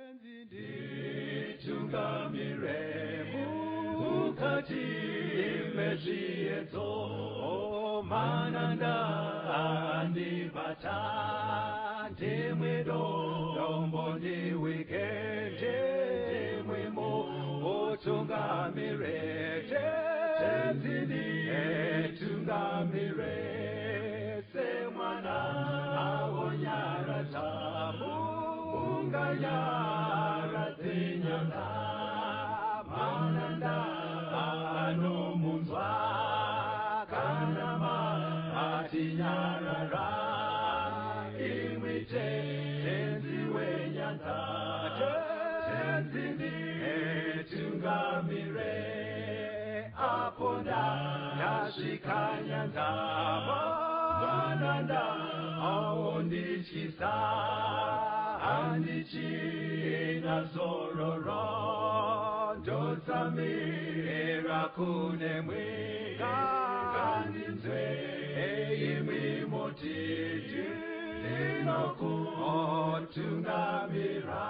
Nditungamire mukati mezviedzo, mananda andibata, ndimwe dombo ndiwike, ndimwe mutungamire, Tenzi nditungamire, semwana awonyaradza munganyaradze nyanga, mananda anomunzwa kana matinyarara, imwi Tenzi wenyanga, Tenzi nditungamire, apo ndasvika nyanza, mananda aondityisa, handichina zororo, ndotsamira kunemwi, ngandinzwe imwi moti ndinokutungamira.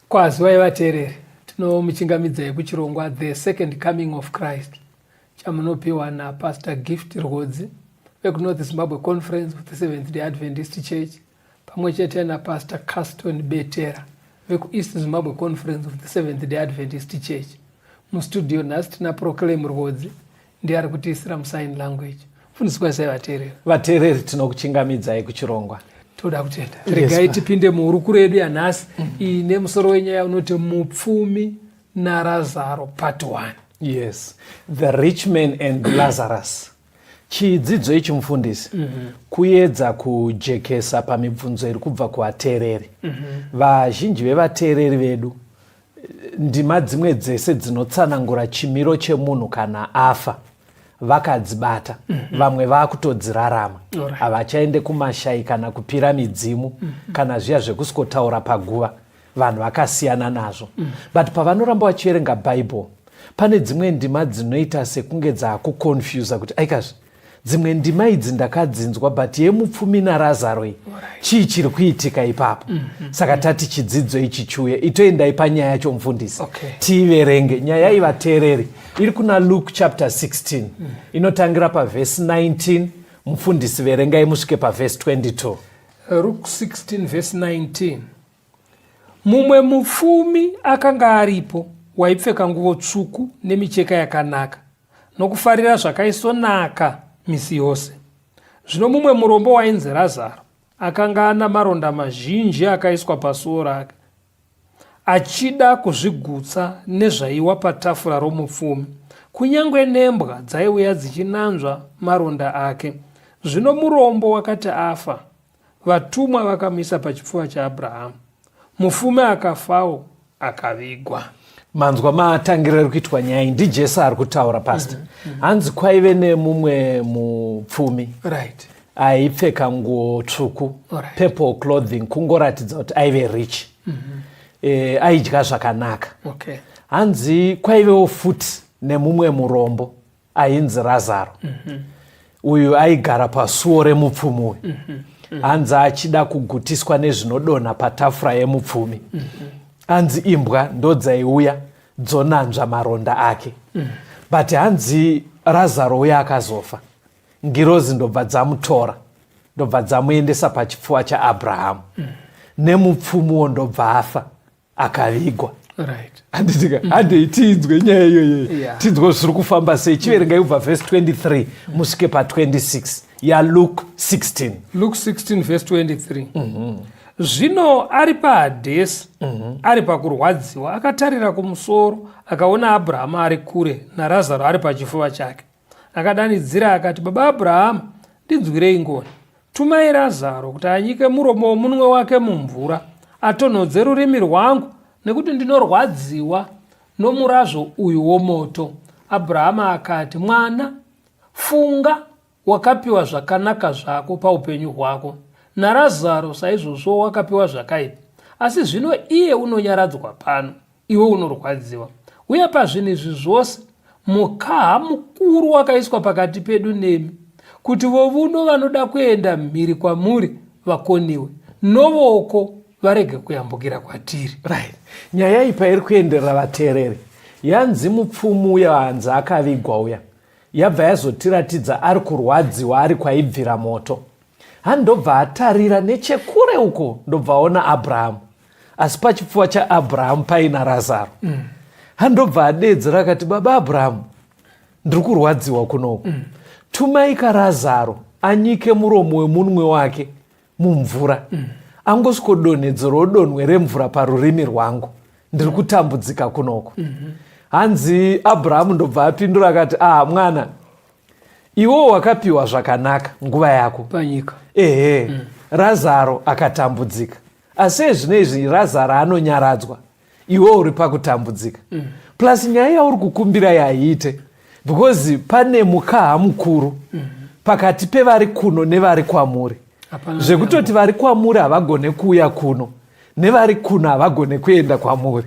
Kwaziwai vateereri, tinomuchingamidzai kuchirongwa The Second Coming of Christ chamunopiwa naPastor Gift Rwodzi vekuNorth Zimbabwe Conference of the Seventh Day Adventist Church pamwe chete naPastor Caston Betera vekuEast Zimbabwe Conference of the Seventh Day Adventist Church. Mustudio nhasi tina Proclaim Rwodzi ndiye ari kutiisira musign language. Mufundisi kwazai vateereri. Vateereri tinokuchingamidzai kuchirongwa. Toda kutenda. Regai tipinde muhurukuro yedu yanhasi ine musoro wenyaya unoti mupfumi naRazaro part 1. Yes, the rich man and Lazarus. Chidzidzo ichi mufundisi kuedza kujekesa pamibvunzo iri kubva kuvateereri. Vazhinji vevateereri vedu ndima dzimwe dzese dzinotsanangura chimiro chemunhu kana afa vakadzibata. Vamwe vakutodzirarama, havachaende kumashai kana kupira midzimu kana zviya zvekusikotaura paguva, vanhu vakasiyana nazvo. But pavanoramba vachiverenga Bible, pane dzimwe ndima dzinoita sekunge dzakuconfusa kuti aikazve dzimwe ndima idzi ndakadzinzwa, but yemupfumi naRazaro iyi chii chiri kuitika ipapo? Saka tati chidzidzo ichi chiuye. Itoendai panyaya yacho mufundisi. Tiiverenge nyaya ivateereri iri kuna Luke chapter 16 inotangira pavhesi 19. Mufundisi, verengai musvike pavhesi 22. Luke 16 verse 19. Mumwe mupfumi akanga aripo waipfeka nguvo tsvuku nemicheka yakanaka nokufarira zvakaisonaka misi yose. Zvino mumwe murombo wainzi Razaro akanga ana maronda mazhinji akaiswa pasuo rake, achida kuzvigutsa nezvaiwa patafura romupfumi. Kunyange nembwa dzaiuya dzichinanzva maronda ake. Zvino murombo wakati afa, vatumwa vakamuisa pachipfuva chaAbrahamu. Mufumi akafawo akavigwa. Manzwa matangiro ari kuitwa nyaya iyi, ndiJesu ari kutaura pastor. Hanzi kwaive nemumwe mupfumi aipfeka nguo tsvuku, purple clothing, kungoratidza kuti aive rich. Aidya zvakanaka. Hanzi kwaivewo futi nemumwe murombo ainzi Razaro. Uyu aigara pasuo remupfumi uyu. Hanzi achida kugutiswa nezvinodonha patafura yemupfumi. Hanzi imbwa ndodzaiuya dzonanzva maronda ake. But hanzi Razaro uya akazofa, ngirozi ndobva dzamutora, ndobva dzamuendesa pachipfuva chaAbrahamu. Nemupfumuwo ndobva afa akavigwa. Handitika handei tinzwe nyaya iyoyo, tinzwe zviri kufamba sei. Chiverengai kubva vhesi 23 musvike pa26 yaLuke 16. Luke 16 verse 23. Zvino ari paHadhesi, ari pakurwadziwa, akatarira kumusoro, akaona Abrahamu ari kure naRazaro ari pachifuva chake. Akadanidzira akati, Baba Abrahamu, ndinzwirei ngoni, tumai Razaro kuti anyike muromo womunwe wake mumvura, atonhodze rurimi rwangu, nekuti ndinorwadziwa nomurazvo uyu womoto. Abrahamu akati, Mwana, funga wakapiwa zvakanaka zvako paupenyu hwako, naRazaro saizvozvo wakapiwa zvakaipa. Asi zvino iye unonyaradzwa pano, iwe unorwadziwa. Uye pazvinhu izvi zvose mukaha mukuru wakaiswa pakati pedu nemi, kuti vovuno vanoda kuenda mhiri kwamuri vakoniwe, novoko varege kuyambukira kwatiri. Right. Nyaya iyi pairi kuenderera vateereri, yanzi mupfumi uya hanzi akavigwa uya, yabva yazotiratidza ari kurwadziwa ari kwaibvira moto. Handobva atarira nechekure uko ndobva aona Abrahamu, asi pachipfuva chaAbrahamu paina Razaro. Handobva adeedzera akati, Baba Abrahamu, ndiri kurwadziwa kunoku. Tumai kaRazaro anyike muromo wemunwe wake mumvura, angosvikodonhedzerawo donhwe remvura parurimi rwangu, ndiri kutambudzika kunoko. Hanzi Abrahamu ndobva apindura akati, ah mwana, iwewo wakapiwa zvakanaka nguva yako panyika. Ehe. Razaro akatambudzika, asi ezvino izvi Razaro anonyaradzwa, iwe uri pakutambudzika. Plus nyaya yauri kukumbira yaiite because pane mukaha mukuru pakati pevari kuno nevari kwamuri, zvekutoti vari kwamuri havagone kuuya kuno, nevari kuno havagone kuenda kwamuri.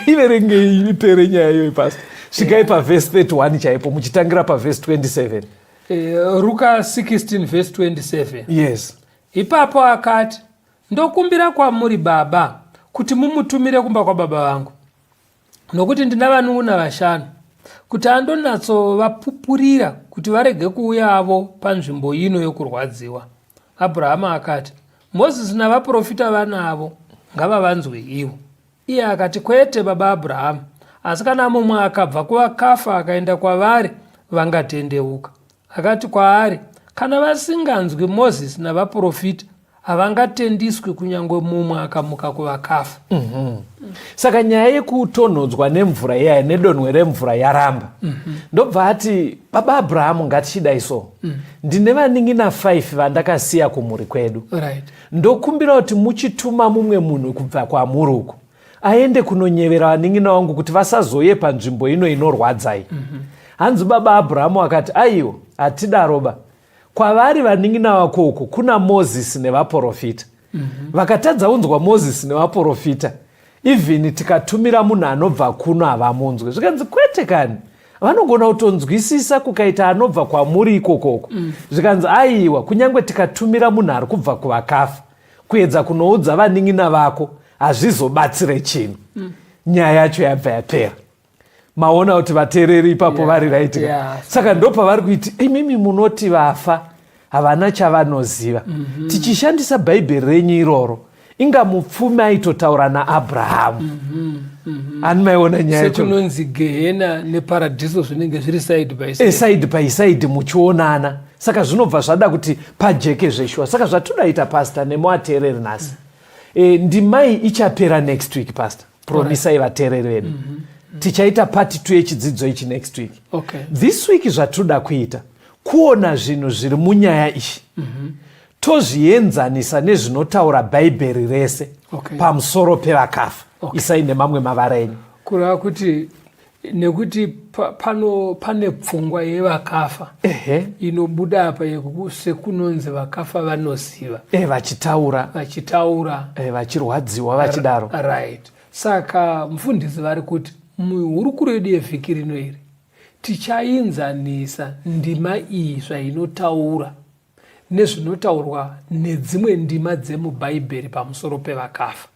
Iverengei ipere nyaya iyoyi, Pastor. Svikai pavhesi 31 chaipo, muchitangira pavhesi 27. Ruka 16 vhesi 27. Yes. Ipapo akati, Ndokumbira kwamuri baba, kuti mumutumire kumba kwababa vangu, nokuti ndina vanun'una vashanu, kuti andonyatsovapupurira kuti varege kuuyavo panzvimbo ino yokurwadziwa. Abhurahama akati, Mozisi navaprofita vanavo, ngavavanzwe ivo. Iye akati, Kwete, baba Abhurahama, asi kana mumwe akabva kuvakafa akaenda kwavari, vangatendeuka. Akati kwaari, Kana vasinganzwi Mozisi navaprofita, havangatendiswi kunyange mumwe akamuka kuvakafa. Saka nyaya yekutonhodzwa nemvura iyaya nedonhwe remvura yaramba. Ndobva ati, Baba Abrahamu, ngatichidai so. Ndine vanin'ina 5 vandakasiya kumhuri kwedu. Ndokumbira kuti muchituma mumwe munhu kubva kwamuri uku aende kunonyevera vanin'ina vangu kuti vasazoye panzvimbo ino inorwadzai. Hanzi baba Abrahamu akati, aiwa, hatidaroba. Kwavari vanin'ina vako uku kuna Mozisi nevaprofita. Vakatadza unzwa Mozisi nevaprofita, even tikatumira munhu anobva kuno havamunzwe. Zvikanzi kwete kani, vanogona kutonzwisisa kukaita anobva kwamuri ikokoko. Zvikanzi aiwa, kunyange tikatumira munhu ari kubva kuvakafa kuedza kunoudza vanin'ina vako hazvizobatsire chinhu. Nyaya yacho yabva yapera. Maona kuti vateereri ipapo vari right. Saka ndopavari kuiti imimi munoti vafa havana chavanoziva. Tichishandisa Bhaibheri renyu iroro, inga mupfumi aitotaura naAbrahamu. Ani maiona nyaya yacho? Sekunonzi gehena neparadhiso zvinenge zviri side by side. Side by side muchionana. Saka zvinobva zvada kuti pajeke zveshuwa. Saka zvatodaita, Pastor, nemuateereri nhasi, ndimai ichapera next week, Pastor. Promisai vateereri vedu. Tichaita part 2 yechidzidzo ichi next week. This week zvatoda kuita kuona zvinhu zviri munyaya iyi, tozvienzanisa nezvinotaura Bhaibheri rese pamusoro pevakafa. Isai nemamwe mavara enyu. Kureva kuti nekuti pano pane pfungwa yevakafa inobuda apa sekunonzi vakafa vanoziva. Vachitaura. Vachitaura. Vachirwadziwa vachidaro. Right. Saka mufundisi vari kuti muhurukuro yedu yevhiki rino iri tichainzanisa ndima iyi zvainotaura nezvinotaurwa nedzimwe ndima dzemubhaibheri pamusoro pevakafa,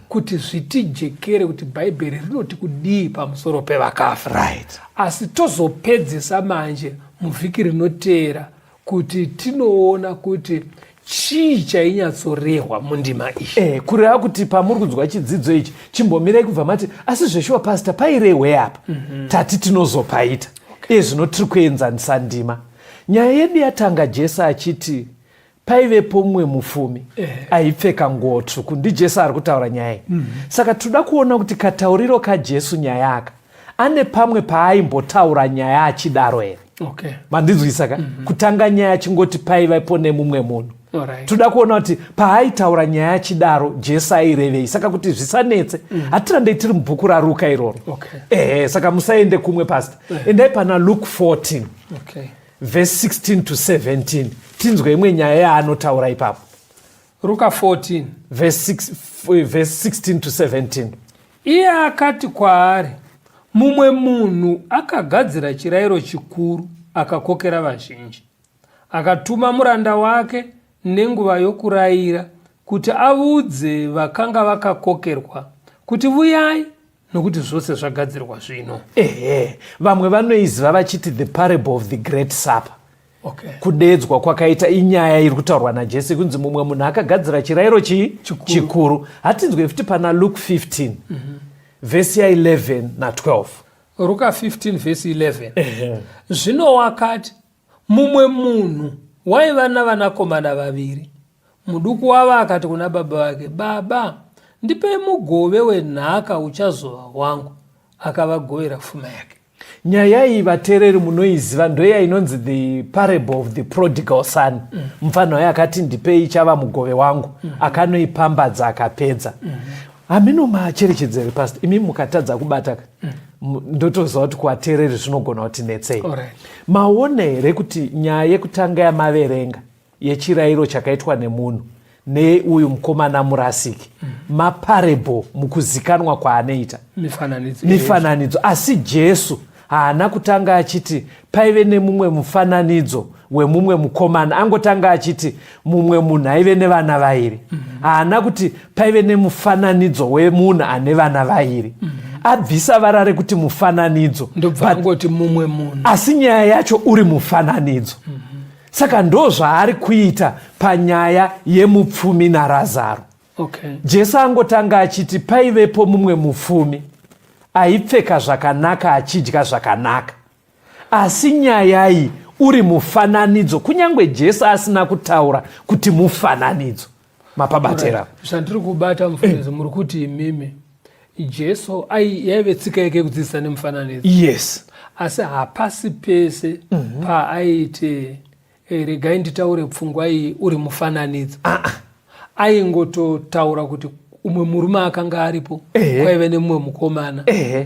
kuti zvitijekere kuti Bhaibheri rinoti kudii pamusoro pevakafa. Asi tozopedzisa manje muvhiki rinoteera kuti tinoona kuti chii chainyatsorehwa mundima iyi. Kureva kuti pamuri kunzwa chidzidzo ichi, chimbomirai kubva mati, asi zveshuwa Pastor pairehwe apa? Tati tinozopaita. Ezvino tiri kuenzanisa ndima. Nyaya yedu yatanga Jesu achiti paivepo mumwe mupfumi aipfeka nguo tsvuku. NdiJesu ari kutaura nyaya iyi. Saka toda kuona kuti katauriro kaJesu nyaya aka ane pamwe paaimbotaura nyaya achidaro here. Mandinzwisa ka? Kutanga nyaya achingoti paivepo nemumwe munhu. Toda kuona kuti paaitaura nyaya achidaro Jesu airevei. Saka kuti zvisanetse, hatirambei tiri mubhuku raRuka iroro. Ehe, saka musaende kumwe, Pastor. Endai pana Luke 14 verse 16 to 17, tinzwe imwe nyaya yaanotaura ipapo. Ruka 14 verse 6, verse 16 to 17. Iye akati kwaari, Mumwe munhu akagadzira chirayiro chikuru akakokera vazhinji. Akatuma muranda wake Nenguva yokurayira kuti audze vakanga vakakokerwa kuti vuyai nokuti zvose zvagadzirwa zvino. Ehe, vamwe vanoiziva vachiti the parable of the great supper. Kudedzwa kwakaita inyaya iri kutaurwa naJesu yekunzi mumwe munhu akagadzira chirayiro chii chikuru. Hatinzwe futi pana Luke 15 vhesi ya11 na12. Ruka 15 vhesi 11. Zvino wakati, Mumwe munhu waiva navanakomana vaviri. Muduku wavo akati kuna baba vake, Baba, ndipei mugove wenhaka uchazova wangu. Akavagovera fuma yake. Nyaya iyi vateereri munoiziva, ndoiya inonzi the parable of the prodigal son. Mupfanha uyo akati ndipei ichava mugove wangu. Akanoipambadza akapedza. Hameno macherechedza here pastor, imi mukatadza kubata ka ndotoziva kuti kuvateereri zvinogona kuti netsei. Maona here kuti nyaya yekutanga yamaverenga yechirayiro chakaitwa nemunhu neuyu mukomana murasiki maparable mukuzikanwa kwaanoita mifananidzo, mifananidzo. Asi Jesu haana kutanga achiti paive nemumwe mufananidzo wemumwe mukomana, angotanga achiti mumwe munhu aive nevana vairi. Haana kuti paive nemufananidzo wemunhu ane vana vairi. Abvisa vara rekuti mufananidzo, ndobva angoti mumwe munhu, asi nyaya yacho uri mufananidzo. Saka ndo zvaari kuita panyaya yemupfumi naRazaro. Jesu angotanga achiti paivepo mumwe mupfumi aipfeka zvakanaka achidya zvakanaka, asi nyaya iyi uri mufananidzo, kunyange Jesu asina kutaura kuti mufananidzo. Mapabatera. Zvandiri kubata mufundisi, muri kuti imimi Jesu yaive tsika yake yekudzidzisa nemufananidzo. Yes. Asi hapasi pese paaiti regai nditaure pfungwa iyi uri mufananidzo. Aingototaura kuti umwe murume akanga aripo, kwaive nemumwe mukomana,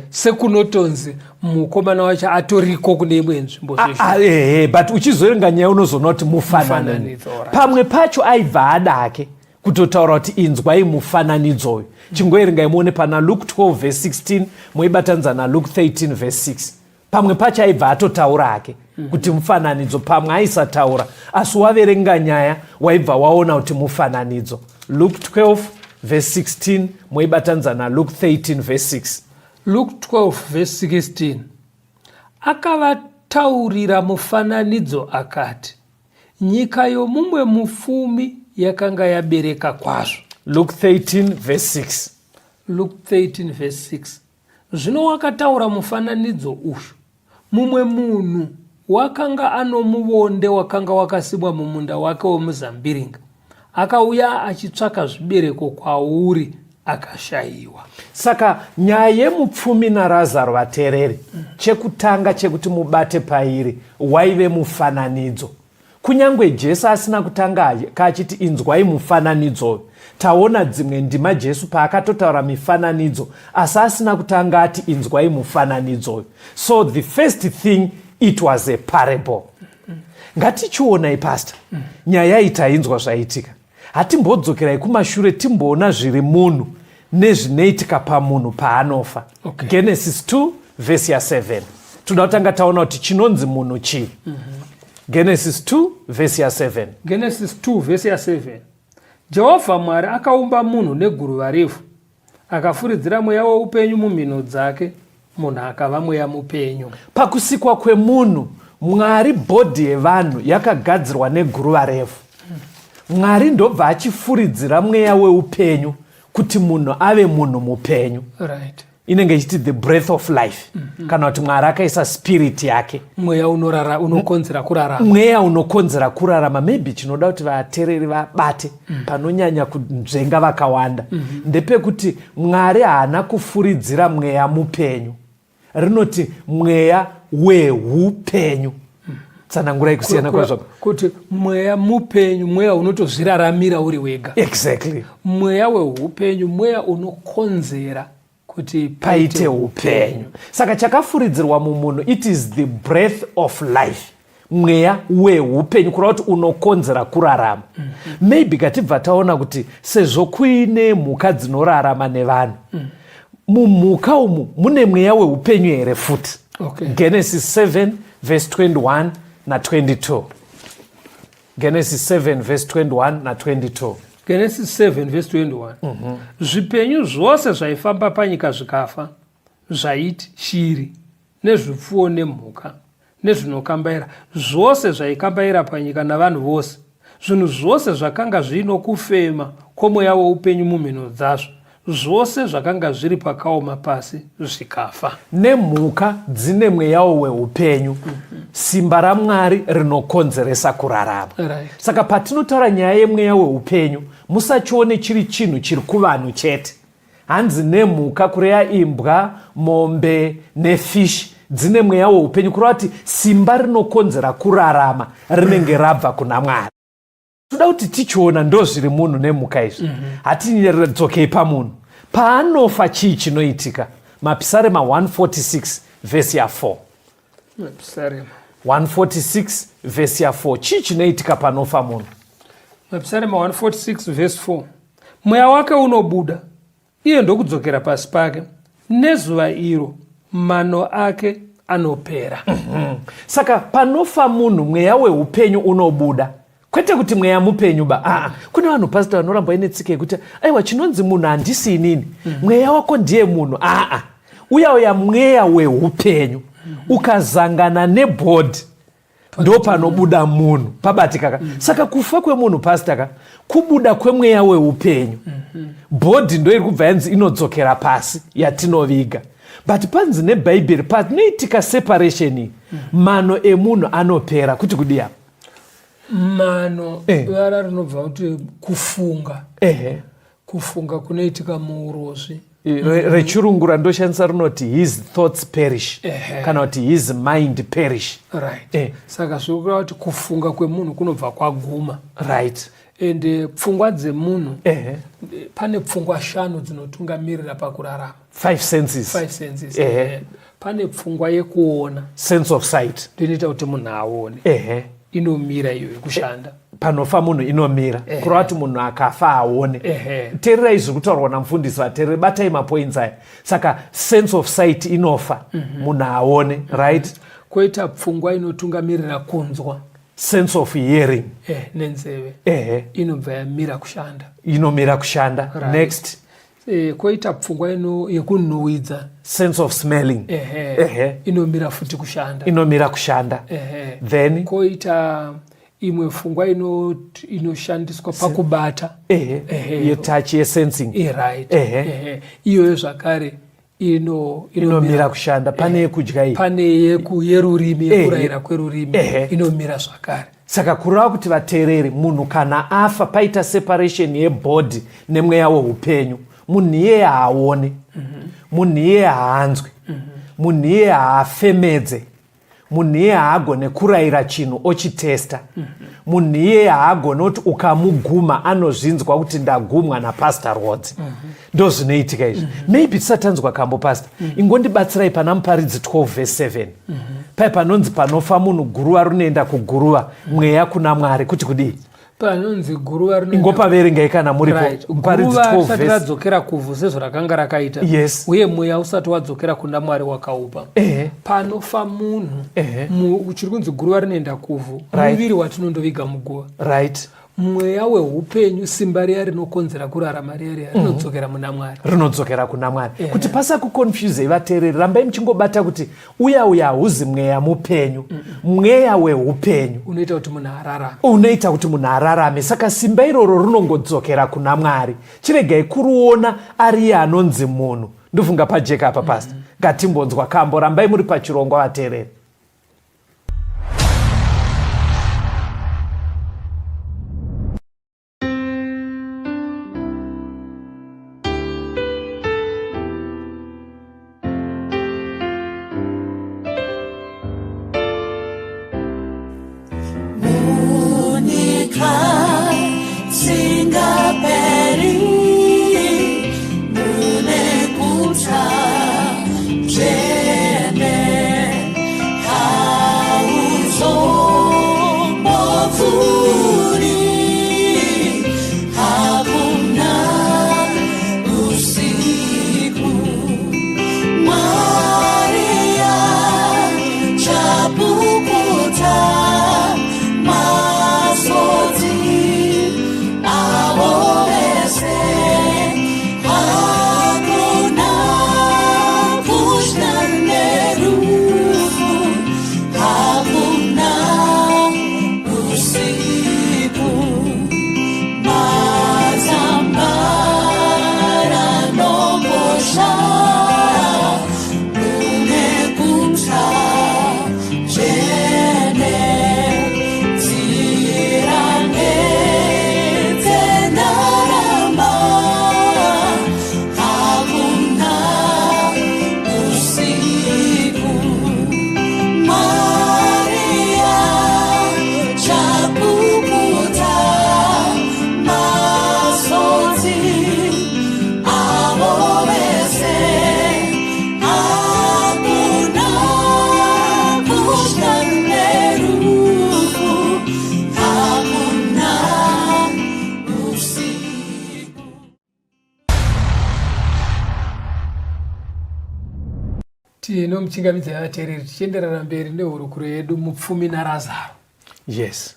sekunotonzi mukomana wacho atoriko kune imwe nzvimbo. Ehe, but uchizoverenga nyaya unozoona kuti mufananidzo. Pamwe pacho aibva adake kutotaura kuti inzwai mufananidzo uyu. Chingoerengai muone pana Luke 12 verse 16 moibatanidza naLuke 13 verse 6. Pamwe pacho aibva atotaura hake kuti mufananidzo, pamwe aisataura, asi waverenga nyaya waibva waona kuti mufananidzo. Luke 12 verse 16 moibatanidza naLuke 13 verse 6. Luke 12 verse 16, akavataurira mufananidzo akati, nyika yomumwe mupfumi yakanga yabereka kwazvo. Luke 13 verse 6. Luke 13 verse 6. Zvino wakataura mufananidzo uyu, mumwe munhu wakanga anomuvonde wakanga wakasimwa mumunda wake womuzambiringa, akauya achitsvaka zvibereko kwauri, akashayiwa. Saka nyaya yemupfumi naRazaro, vateereri, chekutanga chekuti mubate pairi waive mufananidzo. Kunyange Jesu asina kutanga achiti inzwai mufananidzo, taona dzimwe ndima Jesu paakatotaura mifananidzo asi asina kutanga ati inzwai mufananidzo. So the first thing, it was a parable. Ngatichionai pastor, nyaya iyi tainzwa zvaitika. Hatimbodzokerai kumashure timboona zviri munhu nezvinoitika pamunhu paanofa. Genesis 2 vhesi ya7. Toda kutanga taona kuti chinonzi munhu chii. Genesis 2 vhesi ya7. Genesis 2 vhesi ya7. Jehovha Mwari akaumba munhu neguruva revhu, akafuridzira mweya woupenyu mumhino dzake, munhu akava mweya mupenyu. Pakusikwa kwemunhu, Mwari bhodhi yevanhu yakagadzirwa neguruva revhu. Mwari ndobva achifuridzira mweya weupenyu kuti munhu ave munhu mupenyu. Inenge ichiti the breath of life. Kana kuti Mwari akaisa spirit yake. Mweya unokonzera kurarama. Mweya unokonzera kurarama. Maybe chinoda kuti vateereri vabate panonyanya kunzvenga vakawanda ndepekuti Mwari haana kufuridzira mweya mupenyu. Rinoti mweya weupenyu. Tsanangurai kusiyana kwazvo. Kuti mweya mupenyu, mweya unotozviraramira uri wega. Exactly. Mweya weupenyu, mweya unokonzera kuti paite upenyu. Saka chakafuridzirwa mumunhu, it is the breath of life. Mweya weupenyu, kureva kuti unokonzera kurarama. Maybe katibva taona kuti sezvo kuine mhuka dzinorarama nevanhu, mumhuka umu mune mweya weupenyu here futi? Genesis 7 verse 21 na 22. Genesis 7 verse 21 na22. Genesis 7 verse 21. Zvipenyu zvose zvaifamba panyika zvikafa, zvaiti shiri nezvipfuwo nemhuka nezvinokambaira, zvose zvaikambaira panyika navanhu vose, zvinhu zvose zvakanga zviino kufema kwomweya woupenyu mumhino dzazvo, zvose zvakanga zviri pakaoma pasi zvikafa. Nemhuka dzine mweyawo weupenyu, simba raMwari rinokonzeresa kurarama. Saka patinotaura nyaya yemweya weupenyu, musachione chiri chinhu chiri kuvanhu chete. Hanzi nemhuka, kureya imbwa, mombe nefish dzine mweya weupenyu, kureva kuti simba rinokonzera kurarama rinenge rabva kuna Mwari. Toda kuti tichiona ndozviri munhu nemhuka izvi. Hatidzokei pamunhu paanofa, chii chinoitika? Mapisarema 146 vhesi ya4. Mapisarema 146 vhesi ya4, chii chinoitika panofa munhu? Mapisarema 146 vhesi 4. Mweya wake unobuda, iye ndokudzokera pasi pake, nezuva iro mano ake anopera. Saka panofa munhu, mweya weupenyu unobuda, kwete kuti mweya mupenyu ba. Aa, kune vanhu, pastor, vanoramba ine tsika yekuti aiwa, chinonzi munhu handisi inini, mweya wako ndiye munhu. Aa, uya uya mweya weupenyu ukazangana nebody, ndo panobuda munhu, pabatika ka. Saka kufa kwemunhu, pastor ka, kubuda kwemweya weupenyu. Body ndo iri kubva yanzi inodzokera pasi, yatinoviga. But panzi nebhaibheri panoitika separation iyi, mano emunhu anopera. Kuti kudii apa? Mano, vara rinobva kuti kufunga. Kufunga kunoitika muurozvi. Rechirungu randoshandisa rinoti his thoughts perish, kana kuti his mind perish. Right. Saka zviri kureva kuti kufunga kwemunhu kunobva kwaguma. And pfungwa dzemunhu, pane pfungwa shanu dzinotungamirira pakurarama. Five senses. Five senses. Pane pfungwa yekuona. Sense of sight. Ndinoita kuti munhu aone. Inomira iyo yekushanda. Panofa munhu inomira, kureva kuti munhu akafa aone. Teererai zviri kutaurwa namufundisi, vateereri, batai mapoints aya. Saka sense of sight inofa, munhu aone, right? Kwoita pfungwa inotungamirira kunzwa. Sense of hearing. Nenzeve. Inobva yamira kushanda. Inomira kushanda. Next. Kwoita pfungwa yekunhuhwidza. Sense of smelling. Inomira futi kushanda. Inomira kushanda. Then Kwoita imwe pfungwa inoshandiswa pakubata. Yetouch, yesensing. Right. Iyoyo zvakare inomira kushanda. Pane yekudya iyi. Pane yerurimi, yekurayira kwerurimi, inomira zvakare. Saka kureva kuti, vateereri, munhu kana afa, paita separation yebody nemweya weupenyu, munhu iyeye haaone, munhu iyeye haanzwi, munhu iyeye haafemedze, munhu iyeye haagone kurayira chinhu ochitesta, munhu iyeye haagone kuti ukamuguma anozvinzwa kuti ndagumwa napastor Rwodzi. Ndo zvinoitika izvi. Maybe tisati tanzwa kambo, pastor, ingondibatsirai pana Muparidzi 12 verse 7, pai panonzi panofa munhu guruva rinoenda kuguruva, mweya kuna Mwari. Kuti kudii? Panonzi guruva Ingopaverengai kana muripo. Muparidzi 12 risati radzokera kuvhu sezvarakanga rakaita, uye mweya usati wadzokera kuna Mwari wakaupa. Panofa munhu, chiri kunzi guruva rinoenda kuvhu, muviri watinondoviga muguva. Mweya weupenyu, simba riya rinokonzera kurarama riya riya, rinodzokera muna Mwari. Rinodzokera kuna Mwari. Kuti pasakuconfusei, vateereri, rambai muchingobata kuti uya uya hauzi mweya mupenyu, mweya weupenyu unoita kuti munhu ararame. Unoita kuti munhu ararame. Saka simba iroro rinongodzokera kuna Mwari. Chiregai kuriona ariye anonzi munhu. Ndofunga pajeka apa, pastor. Ngatimbonzwa kambo. Rambai muri pachirongwa, vateereri. Munyika isingaperi, mune guta dzvene, hauzombopfuuri, hakuna usiku. Mwari achapukuta masodzi. Tinomuchingamidza vateereri tichienderera mberi nehurukuro yedu mupfumi naRazaro. Yes.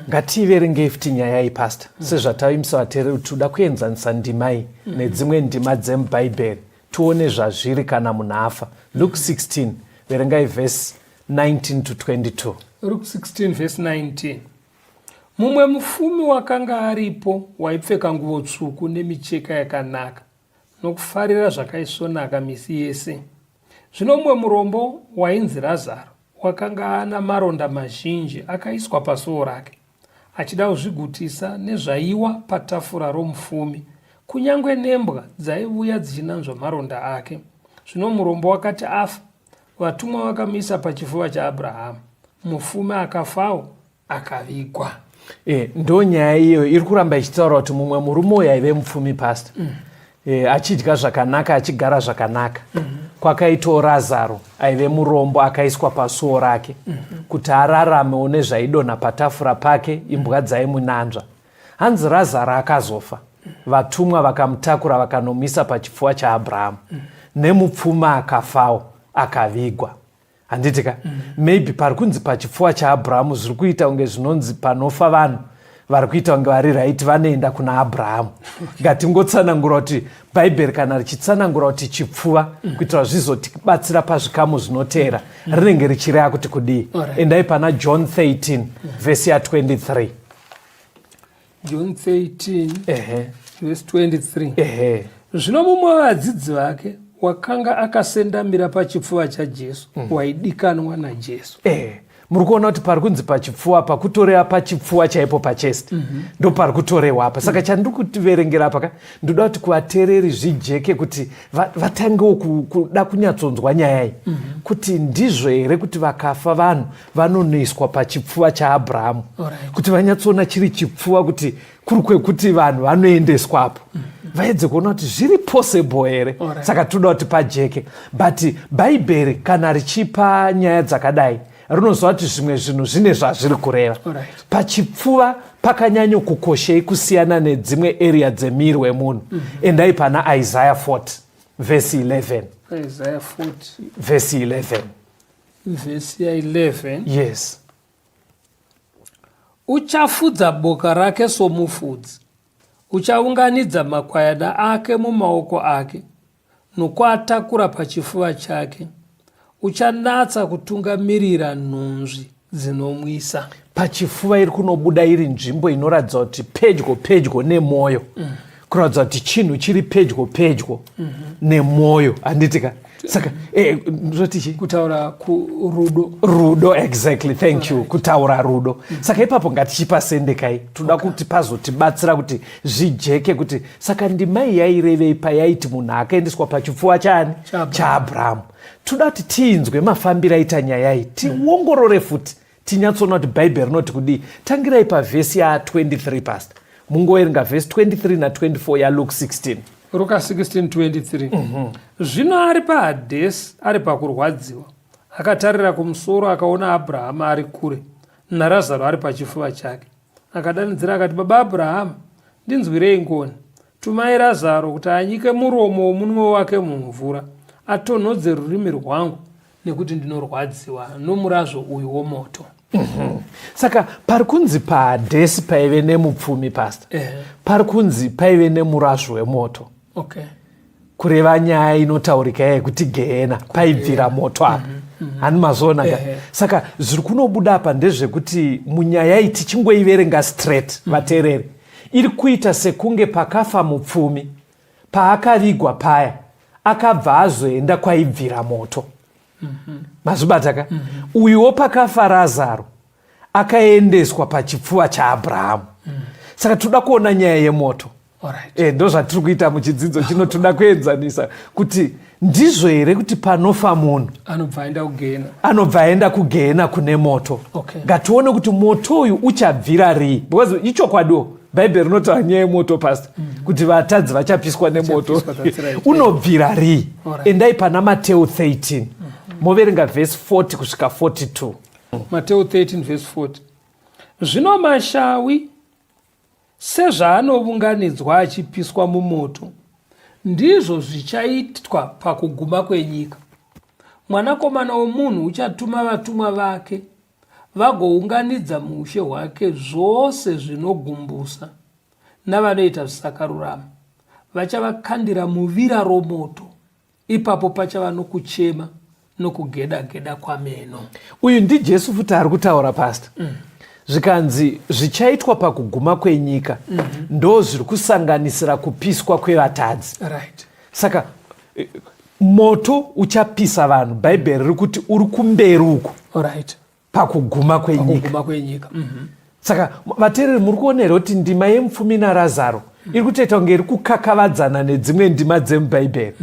Ngatiiverengei futi nyaya iyi pastor. Sezvatavimbisa vateereri kuti toda kuenzanisa ndima iyi nedzimwe ndima dzemubhaibheri tione zvazviri kana munhu afa. Luke 16 verengai verse 19 to 22. Luke 16 verse 19. Mumwe mufumi wakanga aripo waipfeka nguvo tsvuku nemicheka yakanaka nokufarira zvakaisvonaka misi yese. Zvino mumwe murombo wainzi Razaro wakanga ana maronda mazhinji akaiswa pasuo rake, achida kuzvigutisa nezvaiwa patafura romufumi, kunyange nembwa dzaivuya dzichinanzva maronda ake. Zvino murombo wakati afa, vatumwa vakamuisa pachifuva chaAbhurahamu. Mufumi akafawo akavigwa. E, ndo nyaya iyo iri kuramba ichitaura kuti mumwe murume uyu aive mupfumi pastor achidya zvakanaka achigara zvakanaka kwakaitawo Razaro aive murombo akaiswa pasuo rake kuti araramewo nezvaidonha patafura pake imbwa dzaimunanzva. Hanzi Razaro akazofa vatumwa vakamutakura vakanomisa pachipfuva chaAbhurahamu nemupfumi akafawo akavigwa. Handiti ka? Maybe pari kunzi pachipfuva chaAbhurahamu zviri kuita kunge zvinonzi panofa vanhu vari kuita kunge vari right vanoenda kuna Abhurahamu. Ngatingotsanangura kuti Bhaibheri kana richitsanangura kuti chipfuva kuitira zvizotibatsira pazvikamu zvinoteera rinenge richireva kuti kudii. Endai pana John 13 vhesi ya 23. John 13 verse 23. Zvino mumwe wevadzidzi vake wakanga akasendamira pachipfuva chaJesu waidikanwa naJesu. Muri kuona kuti pari kunzi pachipfuva apa kutoreva pachipfuva chaipo pachest ndo pari kutorehwa apa. Saka chandiri kutiverengera apa ka ndoda kuti kuvateereri zvijeke kuti vatangewo kuda kunyatsonzwa nyaya iyi kuti ndizvo here kuti vakafa vanhu vanonoiswa pachipfuva chaAbhurahamu kuti vanyatsoona chiri chipfuva kuti kuri kwekuti vanhu vanoendeswapo vaedze kuona kuti zviri possible here. Saka toda kuti pajeke, but Bhaibheri kana richipa nyaya dzakadai rinoziva kuti zvimwe zvinhu zvine zvazviri kureva. Pachipfuva pakanyanya kukoshei kusiyana nedzimwe area dzemiri wemunhu? Endai pana Isaiah 40 verse 11. Isaiah 40 verse 11. Verse ya 11. Yes. Uchafudza boka rake somufudzi, uchaunganidza makwayana ake mumaoko ake, nokuatakura pachifuva chake, uchanatsa kutungamirira nhunzvi dzinomwisa. Pachifuva iri kunobuda iri nzvimbo inoratidza kuti pedyo pedyo nemwoyo, kuratidza kuti chinhu chiri pedyo pedyo nemwoyo, handiti ka? Saka ndoti chii? Kutaura kurudo. Rudo, exactly, thank you. Kutaura rudo. Saka ipapo ngatichipasendekai, toda kuti pazotibatsira kuti zvijeke kuti saka ndimai yairevei payaiti munhu akaendeswa pachipfuva chaani? ChaAbhurahamu. Toda kuti tiinzwe mafambiro aita nyaya iyi, tiongorore futi tinyatsoona kuti Bhaibheri rinoti kudii. Tangirai pavhesi ya 23 pastor, mungoverenga vhesi 23 na 24 yaLuke 16. Ruka 16:23. Zvino ari paHadhesi ari pakurwadziwa, akatarira kumusoro akaona Abhurahama ari kure naRazaro ari pachifuva chake. Akadanidzira akati, Baba Abhurahama, ndinzwirei ngoni, tumai Razaro kuti anyike muromo womunwe wake mumvura, atonhodze rurimi rwangu, nekuti ndinorwadziwa nomurazvo uyu womoto. Saka pari kunzi paHadhesi paive nemupfumi pastor, pari kunzi paive nemurazvo wemoto. Kureva nyaya inotaurika yekuti gehena paibvira moto apa. Hani mazoona ka? Saka zviri kunobuda apa ndezvekuti munyaya iyi tichingoiverenga straight vateereri, iri kuita sekunge pakafa mupfumi, paakavigwa paya akabva azoenda kwaibvira moto. Mazvibata ka? Uyuwo pakafa Razaro akaendeswa pachipfuva chaAbhurahamu. Saka toda kuona nyaya yemoto. Ndo zvatiri kuita muchidzidzo chino, toda kuenzanisa kuti ndizvo here kuti panofa munhu anobva aenda kugehena, anobva aenda kugehena kune moto. Ngatione kuti moto uyu uchabvira rii, because ichokwadiwo Bhaibheri rinotaura nyaya yemoto pastor, kuti vatadzi vachapiswa nemoto. Vachapiswa, that's right. Unobvira rii? Endai pana Mateo 13 moverenga vhesi 40 kusvika 42. Mateo 13 vhesi 40. Zvino mashawi sezvaanovunganidzwa achipiswa mumoto, ndizvo zvichaitwa pakuguma kwenyika. Mwanakomana womunhu uchatuma vatumwa vake vagounganidza muushe hwake zvose zvinogumbusa navanoita zvisakarurama, vachavakandira muvira romoto, ipapo pachava nokuchema nokugeda-geda kwameno. Uyu ndiJesu futi ari kutaura pastor. Zvikanzi zvichaitwa pakuguma kwenyika ndo zviri kusanganisira kupiswa kwevatadzi. Saka moto uchapisa vanhu, Bhaibheri riri kuti uri kumberi uku. Pakuguma kwenyika. Kwenyika. Saka vateereri, muri kuona here kuti ndima yemupfumi naRazaro iri kutoita kunge iri kukakavadzana nedzimwe ndima dzemubhaibheri?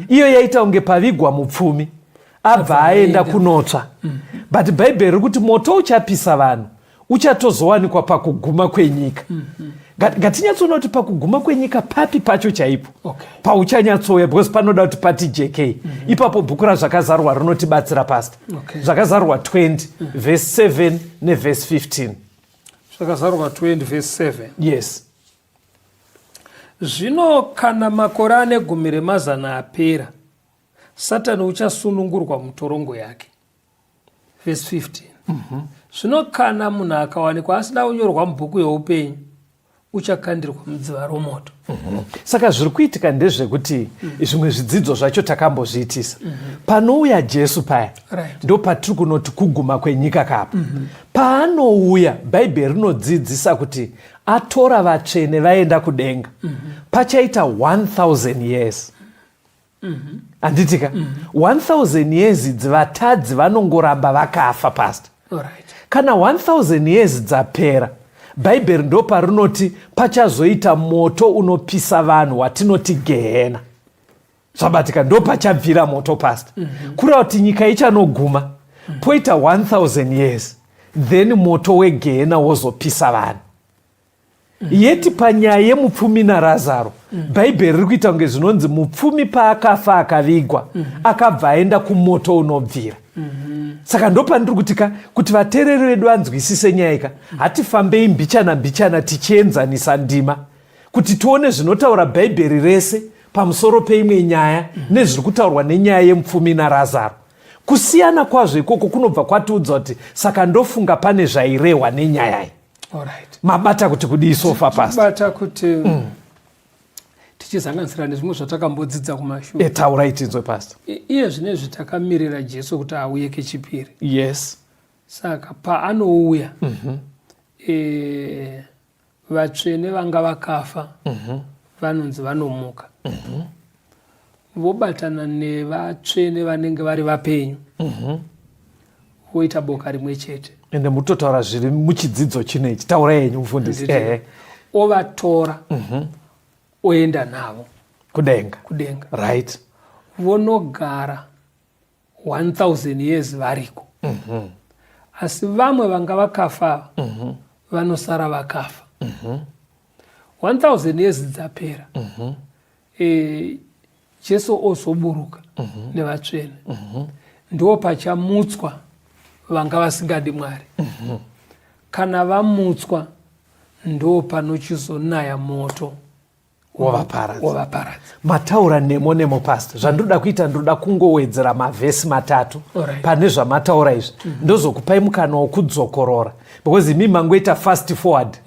Iyo yaita kunge pavigwa mupfumi abva aenda kunotsva. But Bhaibheri riri kuti moto uchapisa vanhu uchatozowanikwa pakuguma kwenyika. Ngatinyatsoona kuti pakuguma kwenyika papi pacho chaipo pauchanyatsouya, because panoda kuti pati jekei. Ipapo bhuku raZvakazarurwa rinotibatsira, pastor. Zvakazarurwa 20 verse 7 neverse 15. Zvakazarurwa 20 verse 7. Yes. Zvino kana makore ane gumi remazana apera, Satani uchasunungurwa mutorongo yake. Verse 15. Zvino kana munhu akawanikwa asina kunyorwa mubhuku youpenyu, uchakandirwa mudziva romoto. Saka zviri kuitika ndezvekuti zvimwe zvidzidzo zvacho takambozviitisa. Panouya Jesu paya, ndo patiri kunoti kuguma kwenyika kapa. Paanouya, Bhaibheri rinodzidzisa kuti atora vatsvene vaenda kudenga. Pachaita 1000 years. Handitika? 1000 years idzi vatadzi vanongoramba vakafa, pastor. Kana 1000 years dzapera, Bhaibheri ndo parinoti pachazoita moto unopisa vanhu watinoti gehena. Zvabatika? Ndo pachabvira moto, pastor. Kureva kuti nyika ichanoguma, poita 1000 years, then moto wegehena wozopisa vanhu. Yeti panyaya yemupfumi naRazaro, Bhaibheri riri kuita kunge zvinonzi mupfumi paakafa akavigwa, akabva aenda kumoto unobvira. Saka ndopandiri kuti ka, kuti vateereri vedu vanzwisise nyaya ka, hatifambei mbichana mbichana tichienzanisa ndima kuti tione zvinotaura Bhaibheri rese pamusoro peimwe nyaya nezviri kutaurwa nenyaya yemupfumi naRazaro. Kusiyana kwazvo ikoko kunobva kwatiudza kuti saka ndofunga pane zvairehwa nenyaya iyi. Mabata kuti kudii so far, pastor? Bata kuti tichizanganisira nezvimwe zvatakambodzidza kumashure. Taurai tinzwe, pastor. Iye zvinezvi takamirira Jesu kuti auye kechipiri. Saka paanouya, vatsvene vanga vakafa vanonzi vanomuka, vobatana nevatsvene vanenge vari vapenyu, voita boka rimwe chete. Ende mutotaura zviri muchidzidzo chino ichi. Taurai henyu, mufundisi. Handiti? Ovatora, oenda navo kudenga. Kudenga. Vonogara 1000 years variko. Asi vamwe vanga vakafa ava vanosara vakafa. 1000 years dzapera, Jesu ozoburuka nevatsvene, ndo pachamutswa vanga vasingadi Mwari. Kana vamutswa, ndo panochizonaya moto wovaparadza. Wovaparadza. Mataura nemo nemo, pastor. Zvandoda kuita, ndoda kungowedzera mavhesi matatu pane zvamataura izvi. Ndozokupai mukana wokudzokorora, because imi mangoita fast forward.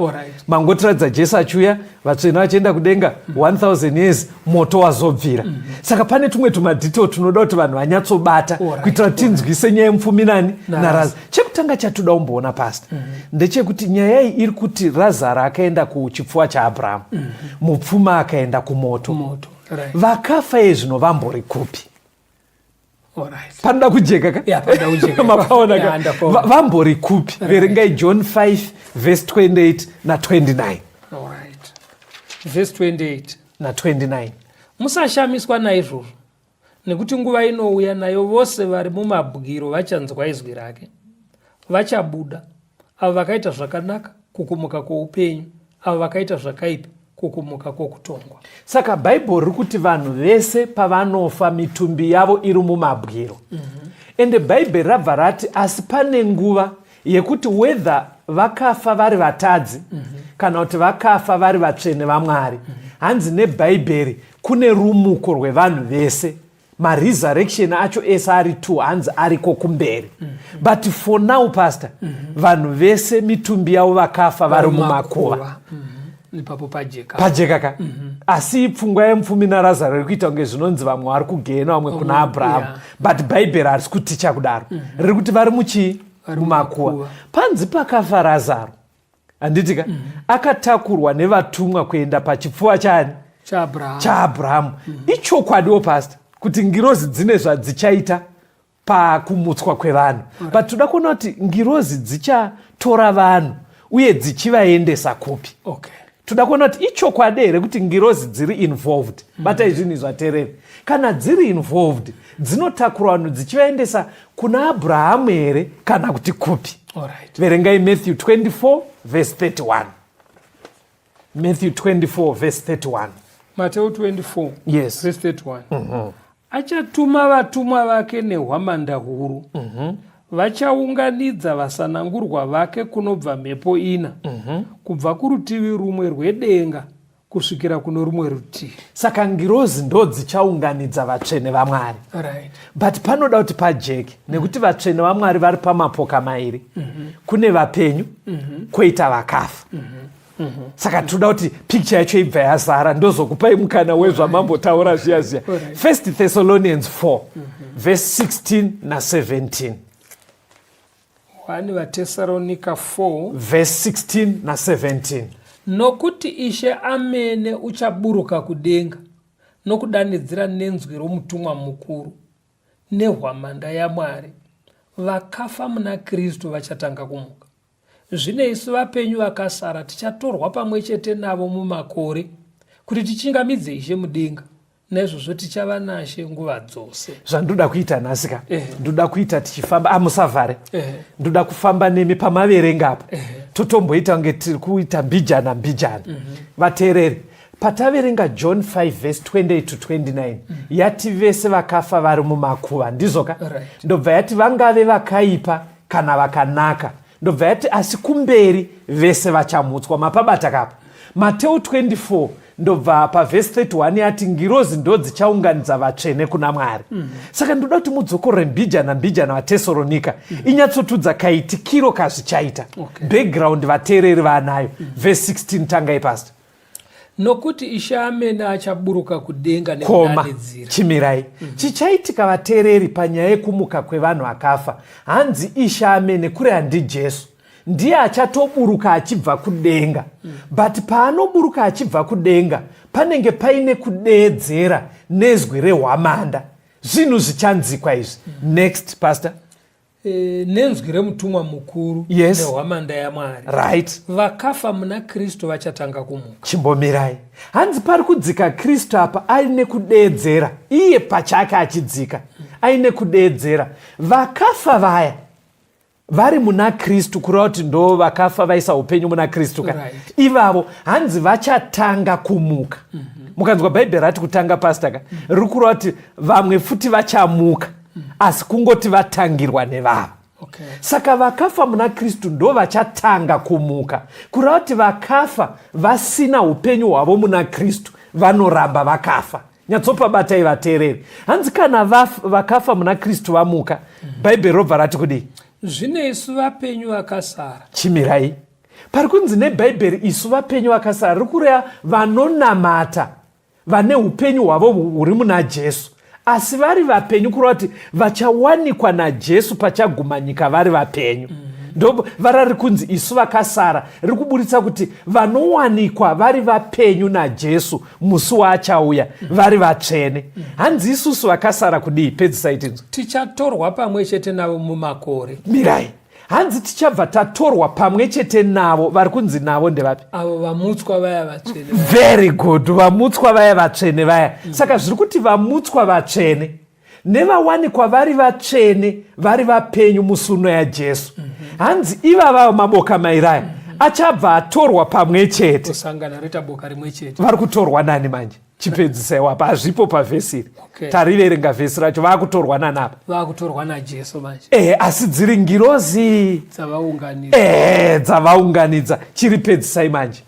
Mangotiratidza Jesu achiuya, vatsvene vachienda kudenga, 1000 years, moto wazobvira. Saka pane tumwe tumadetail tunoda kuti vanhu vanyatsobata kuitira kuti tinzwise nyaya yemupfumi nani? NaRazaro. Chekutanga chatoda kumboona, pastor, ndechekuti nyaya iyi iri kuti Razaro akaenda kuchipfuwa chaAbrahamu, mupfumi akaenda kumoto. Moto. Vakafa ezvino vambori kupi? Panoda kujeka ka? Yeah, panoda kujeka. Mapaona ka? Yeah, ndapaona. Vambori kupi? Verengai John 5 verse 28 na29. Alright. Verse 28. Na29. Musashamiswa naizvozvo, nekuti nguva inouya nayo vose vari mumabwiro vachanzwa izwi rake, vachabuda, avo vakaita zvakanaka kukumuka kwoupenyu, avo vakaita zvakaipa kukumuka kwokutongwa. Saka Bhaibheri riri kuti vanhu vese pavanofa, mitumbi yavo iri mumabwiro. Ende Bhaibheri rabva rati asi pane nguva yekuti whether vakafa vari vatadzi kana kuti vakafa vari vatsvene vaMwari, hanzi neBhaibheri kune rumuko rwevanhu vese. Maresurrection acho ese ari two, hanzi ariko kumberi. But for now, pastor, vanhu vese mitumbi yavo vakafa vari mumakuva. Ipapo pajeka. Pajeka ka. Asi pfungwa yemupfumi naRazaro iri kuita kunge zvinonzi vamwe vari kugehena, vamwe kuna Abrahamu. But Bhaibheri harisi kuticha kudaro. Riri kuti vari muchii? Vari mumakuva. Mumakuva. Panzi pakafa Razaro, handiti ka, akatakurwa nevatumwa kuenda pachipfuva chani? ChaAbrahamu. ChaAbrahamu. Ichokwadiwo, pastor, kuti ngirozi dzine zvadzichaita pakumutswa kwevanhu, but toda kuona kuti ngirozi dzichatora vanhu uye dzichivaendesa kupi. Toda kuona kuti ichokwadi here kuti ngirozi dziri involved. Batai zvinhu izvi, vateereri. Kana dziri involved, dzinotakura vanhu dzichivaendesa kuna Abrahamu here kana kuti kupi? Verengai Matthew 24 verse 31. Matthew 24 verse 31. Mateo 24 verse 31. Achatuma vatumwa vake nehwamanda huru. Vachaunganidza vasanangurwa vake kunobva mhepo ina, kubva kurutivi rumwe rwedenga kusvikira kuno rumwe rutivi. Saka ngirozi ndo dzichaunganidza vatsvene vaMwari. But panoda kuti pajeke, nekuti vatsvene vaMwari vari pamapoka mairi. Kune vapenyu, kwoita vakafa. Saka toda kuti picture yacho ibva yazara, ndozokupai mukana wezvamambotaura zviya zviya. First Thessalonians 4 verse 16 na17. 1 VaTesaronika 4 verse 16 na17. Nokuti Ishe amene uchaburuka kudenga nokudanidzira nenzwi romutumwa mukuru nehwamanda yaMwari. Vakafa muna Kristu vachatanga kumuka. Zvino isu vapenyu vakasara tichatorwa pamwe chete navo mumakore kuti tichingamidze Ishe mudenga. Naizvozvo tichava naShe nguva dzose. Zvandoda kuita nhasi ka, ndoda kuita tichifamba, amusavhare. Ndoda kufamba nemi pamaverenga apa, totomboita kunge tiri kuita mbijana mbijana. Vateereri, pataverenga John 5 verse 28 to 29, yati vese vakafa vari mumakuva, ndizvoka? Right. Ndobva yati vangave vakaipa kana vakanaka, ndobva yati asi kumberi vese vachamutswa. Mapabata kapa? Mateo 24, ndobva pavhesi 31 yati ngirozi ndo dzichaunganidza vatsvene kuna Mwari. Saka ndoda kuti mudzokorore mbijana mbijana vaTesalonika, inyatsotudza kaitikiro kazvichaita. Background vateereri vanayo. Vhesi 16, tangai, pastor. Nokuti Ishe amene achaburuka kudenga Koma. nekudanidzira. Chimirai. Chichaitika, vateereri, panyaya yekumuka kwevanhu akafa, hanzi Ishe amene, kuri handi Jesu, ndiye achatoburuka achibva kudenga. But paanoburuka achibva kudenga, panenge paine kudeedzera nezwi rehwamanda, zvinhu zvichanzikwa izvi. Next, pastor. Nenzwi remutumwa mukuru nehwamanda yaMwari. Vakafa muna Kristu vachatanga kumuka. Chimbomirai. Hanzi pari kudzika Kristu apa aine kudeedzera, iye pachake achidzika aine kudeedzera. Vakafa vaya vari muna Kristu, kureva kuti ndo vakafa vaisa upenyu muna Kristu ka, ivavo hanzi vachatanga kumuka. Mukanzwa Bhaibheri rati kutanga, pastor ka, riri kureva kuti vamwe futi vachamuka, asi kungoti vatangirwa nevava. Saka vakafa muna Kristu ndo vachatanga kumuka, kureva kuti vakafa vasina upenyu hwavo muna Kristu vanoramba vakafa. Nyatsopabatai, vateereri. Hanzi kana vakafa muna Kristu vamuka, Bhaibheri robva rati kudii? Zvino isu vapenyu vakasara. Chimirai. Pari kunzi neBhaibheri isu vapenyu vakasara, riri kureva vanonamata vane upenyu hwavo huri muna Jesu asi vari vapenyu, kureva kuti vachawanikwa naJesu pachaguma nyika vari vapenyu. Ndo vara riri kunzi isu vakasara, riri kuburitsa kuti vanowanikwa vari vapenyu naJesu musi waachauya vari vatsvene. Hanzi isusu vakasara kudii? Pedzisai tinzwa. Tichatorwa pamwe chete navo mumakore. Mirai. Hanzi tichabva tatorwa pamwe chete navo. Vari kunzi navo ndevapi? Avo vamutswa vaya vatsvene. Very good. Vamutswa vaya vatsvene vaya. Saka zviri kuti vamutswa vatsvene nevawanikwa vari vatsvene vari vapenyu musi uno yaJesu, hanzi ivava maboka mairaya achabva atorwa pamwe chete. Kusangana roita boka rimwe chete. Vari kutorwa nani manje? Chipedzisai wapa, hazvipo pavhesi iri. Tariverenga vhesi racho, vaakutorwa nani apa? Vakutorwa naJesu manje. Ehe, asi dziri ngirozi dzavaunganidza. Ehe, dzavaunganidza. Chiri pedzisai manje.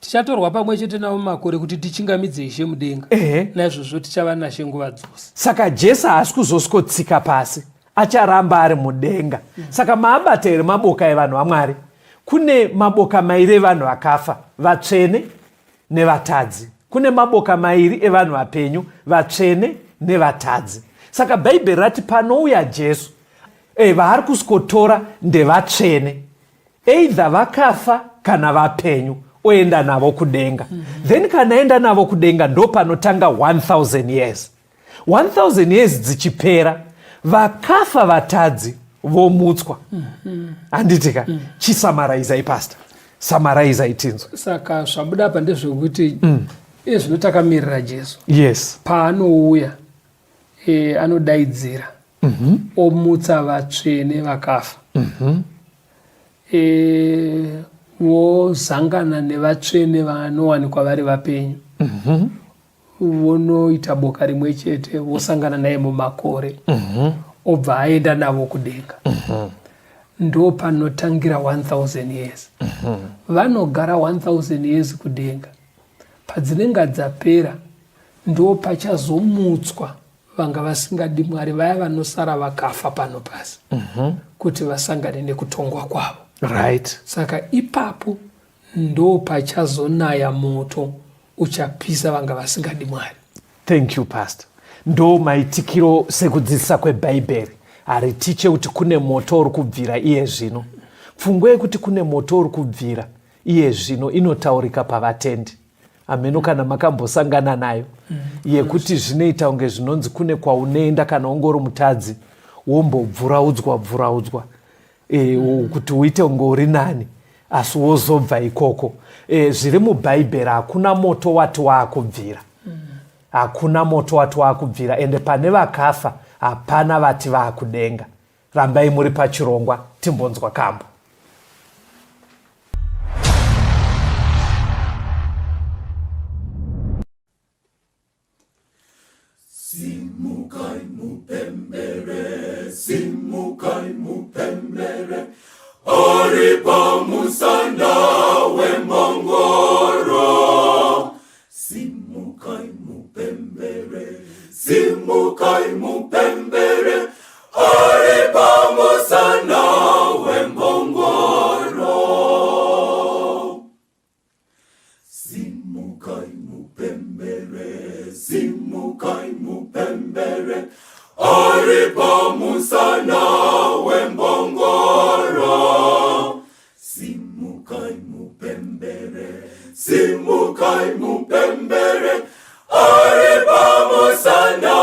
Tichatorwa pamwe chete navo mumakore kuti tichingamidze Ishe mudenga. Naizvozvo tichava naShe nguva dzose. Saka Jesu haasi kuzosikotsika pasi, acharamba ari mudenga. Saka maabata here maboka evanhu vaMwari? Kune maboka mairi evanhu vakafa, vatsvene nevatadzi. Kune maboka mairi evanhu vapenyu, vatsvene nevatadzi. Saka Bhaibheri rati panouya Jesu, vaari kusikotora ndevatsvene. Either vakafa kana vapenyu, oenda navo kudenga. Then kana aenda navo kudenga ndo panotanga 1000 years. 1000 years dzichipera, vakafa vatadzi vomutswa. Handitika? Chisamaraizai pastor, samaraizai tinzwe. Saka zvabuda apa ndezvekuti iye zvino takamirira Jesu. Yes. Paanouya anodaidzira omutsa vatsvene vakafa. Vozangana nevatsvene vanowanikwa vari vapenyu. Vonoita boka rimwe chete, vosangana naye mumakore. Obva aenda navo kudenga. Ndo panotangira 1000 years. Vanogara 1000 years kudenga. Padzinenge dzapera ndo pachazomutswa vanga vasingadi Mwari, vaya vanosara vakafa pano pasi, kuti vasangane nekutongwa kwavo. Right. Saka ipapo ndo pachazonaya moto uchapisa vanga vasingadi Mwari. Thank you pastor. Ndo maitikiro sekudzidzisa kweBhaibheri. Haritiche kuti kune moto uri kubvira iye zvino. Pfungwa yekuti kune moto uri kubvira iye zvino inotaurika pavatendi. Hameno kana makambosangana nayo, yekuti zvinoita kunge zvinonzi kune kwaunoenda kana ungori mutadzi, wombobvuraudzwa bvuraudzwa, kuti uite kunge uri nani, asi wozobva ikoko. Zviri muBhaibheri, hakuna moto wati waakubvira. Hakuna moto wati waakubvira, ende pane vakafa hapana vati vaakudenga. Rambai muri pachirongwa, timbonzwa kambo. Simukai mupembere, simukai mupembere, ari pamusana wembongoro. Simukai mupembere, simukai mupembere, ari pamusana wembongoro. Simukai mupembere, simukai mupembere, ari pamusana wembongoro. Simukai mupembere, simukai mupembere, ari pamusana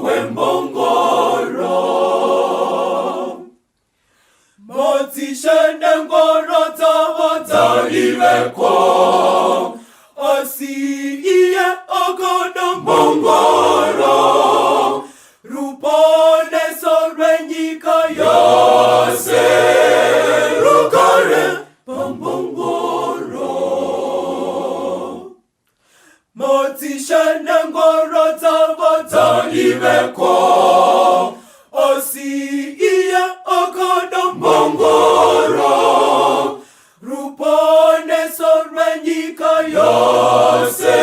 wembongoro. Madzishe nengoro dzavo dzaiveko, asi iye akada mbongoro. Ruponeso rwenyika yose rugare pambongoro. Madzishe nengoro dzavo dzaiveko, asi iye akada mbongoro. Ruponeso rwenyika yose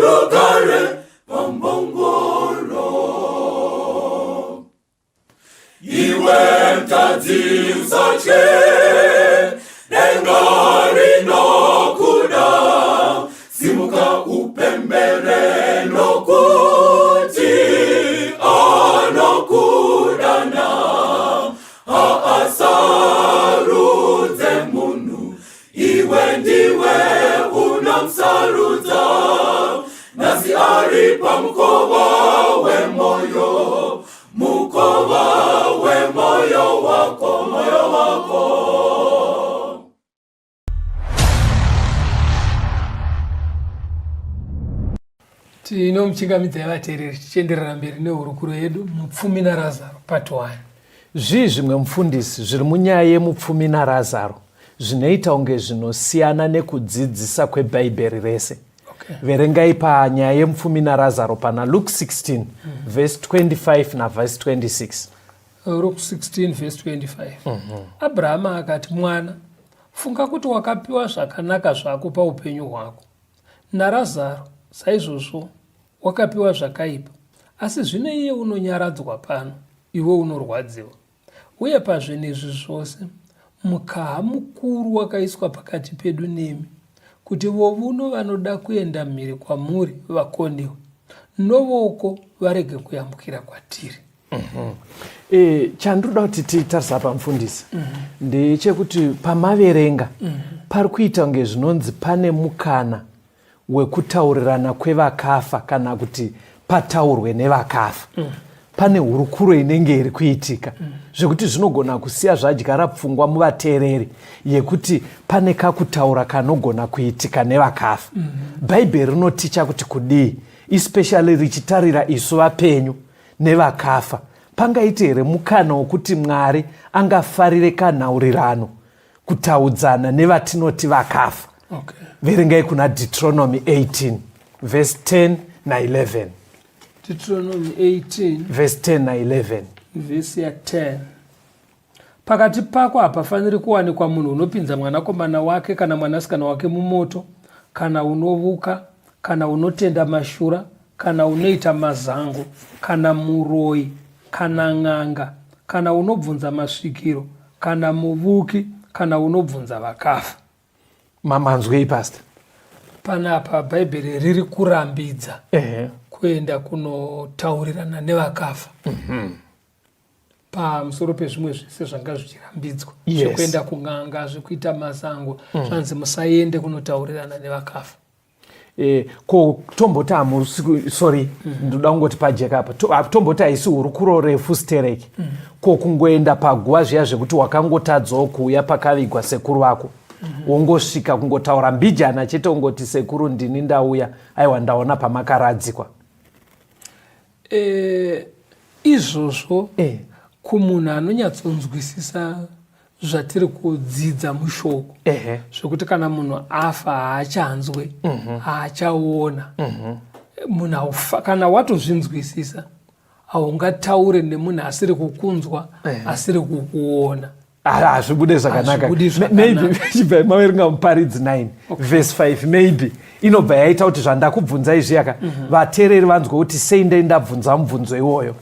rugare pambongoro. Iwe mtadzi usatye, denga rinokuda. Simuka upembere nokuti anokudana. Haasarudze munhu, iwe ndiwe unomusarudza. Nhasi ari pamukova wemoyo, mukova wemoyo wako, moyo wako. Tinomuchingamidzai vateereri tichienderera mberi nehurukuro yedu Mupfumi naRazaro part 1. Zvii zvimwe mufundisi zviri munyaya yemupfumi naRazaro zvinoita kunge zvinosiyana nekudzidzisa kweBhaibheri rese? Okay. Verengai panyaya yemupfumi naRazaro pana Luke 16 verse 25 naverse 26. Luke 16 verse 25. Abrahama akati, mwana, Funga kuti wakapiwa zvakanaka zvako paupenyu hwako. NaRazaro saizvozvo wakapiwa zvakaipa, asi zvino iye unonyaradzwa pano, iwe unorwadziwa. Uye pazvinhu izvi zvose, mukaha mukuru wakaiswa pakati pedu nemi, kuti vovuno vanoda kuenda mhiri kwamuri vakoniwe, novoko varege kuyambukira kwatiri. E, chandinoda kuti titarisa apa mufundisi ndechekuti pamaverenga pari kuita kunge zvinonzi pane mukana wekutaurirana kwevakafa kana kuti pataurwe nevakafa. Pane hurukuro inenge iri kuitika zvekuti zvinogona kusiya zvadyara pfungwa muvateereri yekuti pane kakutaura kanogona kuitika nevakafa. Bhaibheri rinoticha kuti kudii, especially richitarira isu vapenyu nevakafa. Pangaite here mukana wokuti Mwari angafarire kanhaurirano kutaudzana nevatinoti vakafa? Okay. Verengai kuna Deuteronomy 18 verse 10 na11. Deuteronomy 18 verse 10 na11. Verse ya 10. Pakati pako hapafaniri kuwanikwa munhu unopinza mwanakomana wake kana mwanasikana wake mumoto, kana unovuka, kana unotenda mashura, kana unoita mazango, kana muroyi, kana n'anga, kana unobvunza masvikiro, kana muvuki, kana unobvunza vakafa. Mamanzwei, Pastor? Panapa Bhaibheri riri kurambidza kuenda kunotaurirana nevakafa. Pamusoro pezvimwe zvese zvanga zvichirambidzwa, zvekuenda kun'anga, zvekuita masango, zvanzi musaende kunotaurirana nevakafa. Ko tomboti hamusi, sorry, ndoda kungoti pajeka apa, tomboti haisi hurukuro refu stereki. Ko kungoenda paguva zviya zvekuti wakangotadzawo kuuya pakavigwa sekuru vako, wongosvika kungotaura mbijana chete, ungoti sekuru ndini ndauya, aiwa ndaona pamakaradzikwa. Izvozvo kumunhu anonyatsonzwisisa zvatiri kudzidza mushoko, zvekuti kana munhu afa haachanzwe, haachaona, munhu haufa, kana watozvinzwisisa haungataure nemunhu asiri kukunzwa, asiri kukuona. Hazvibude zvakanaka. Hazvibudi zvakanaka. Maybe chibva maverenga Muparidzi 9 verse 5, maybe inobva yaita kuti zvandakubvunza izvi yaka vateereri vanzwe kuti sei ndai ndabvunza mubvunzo iwoyo,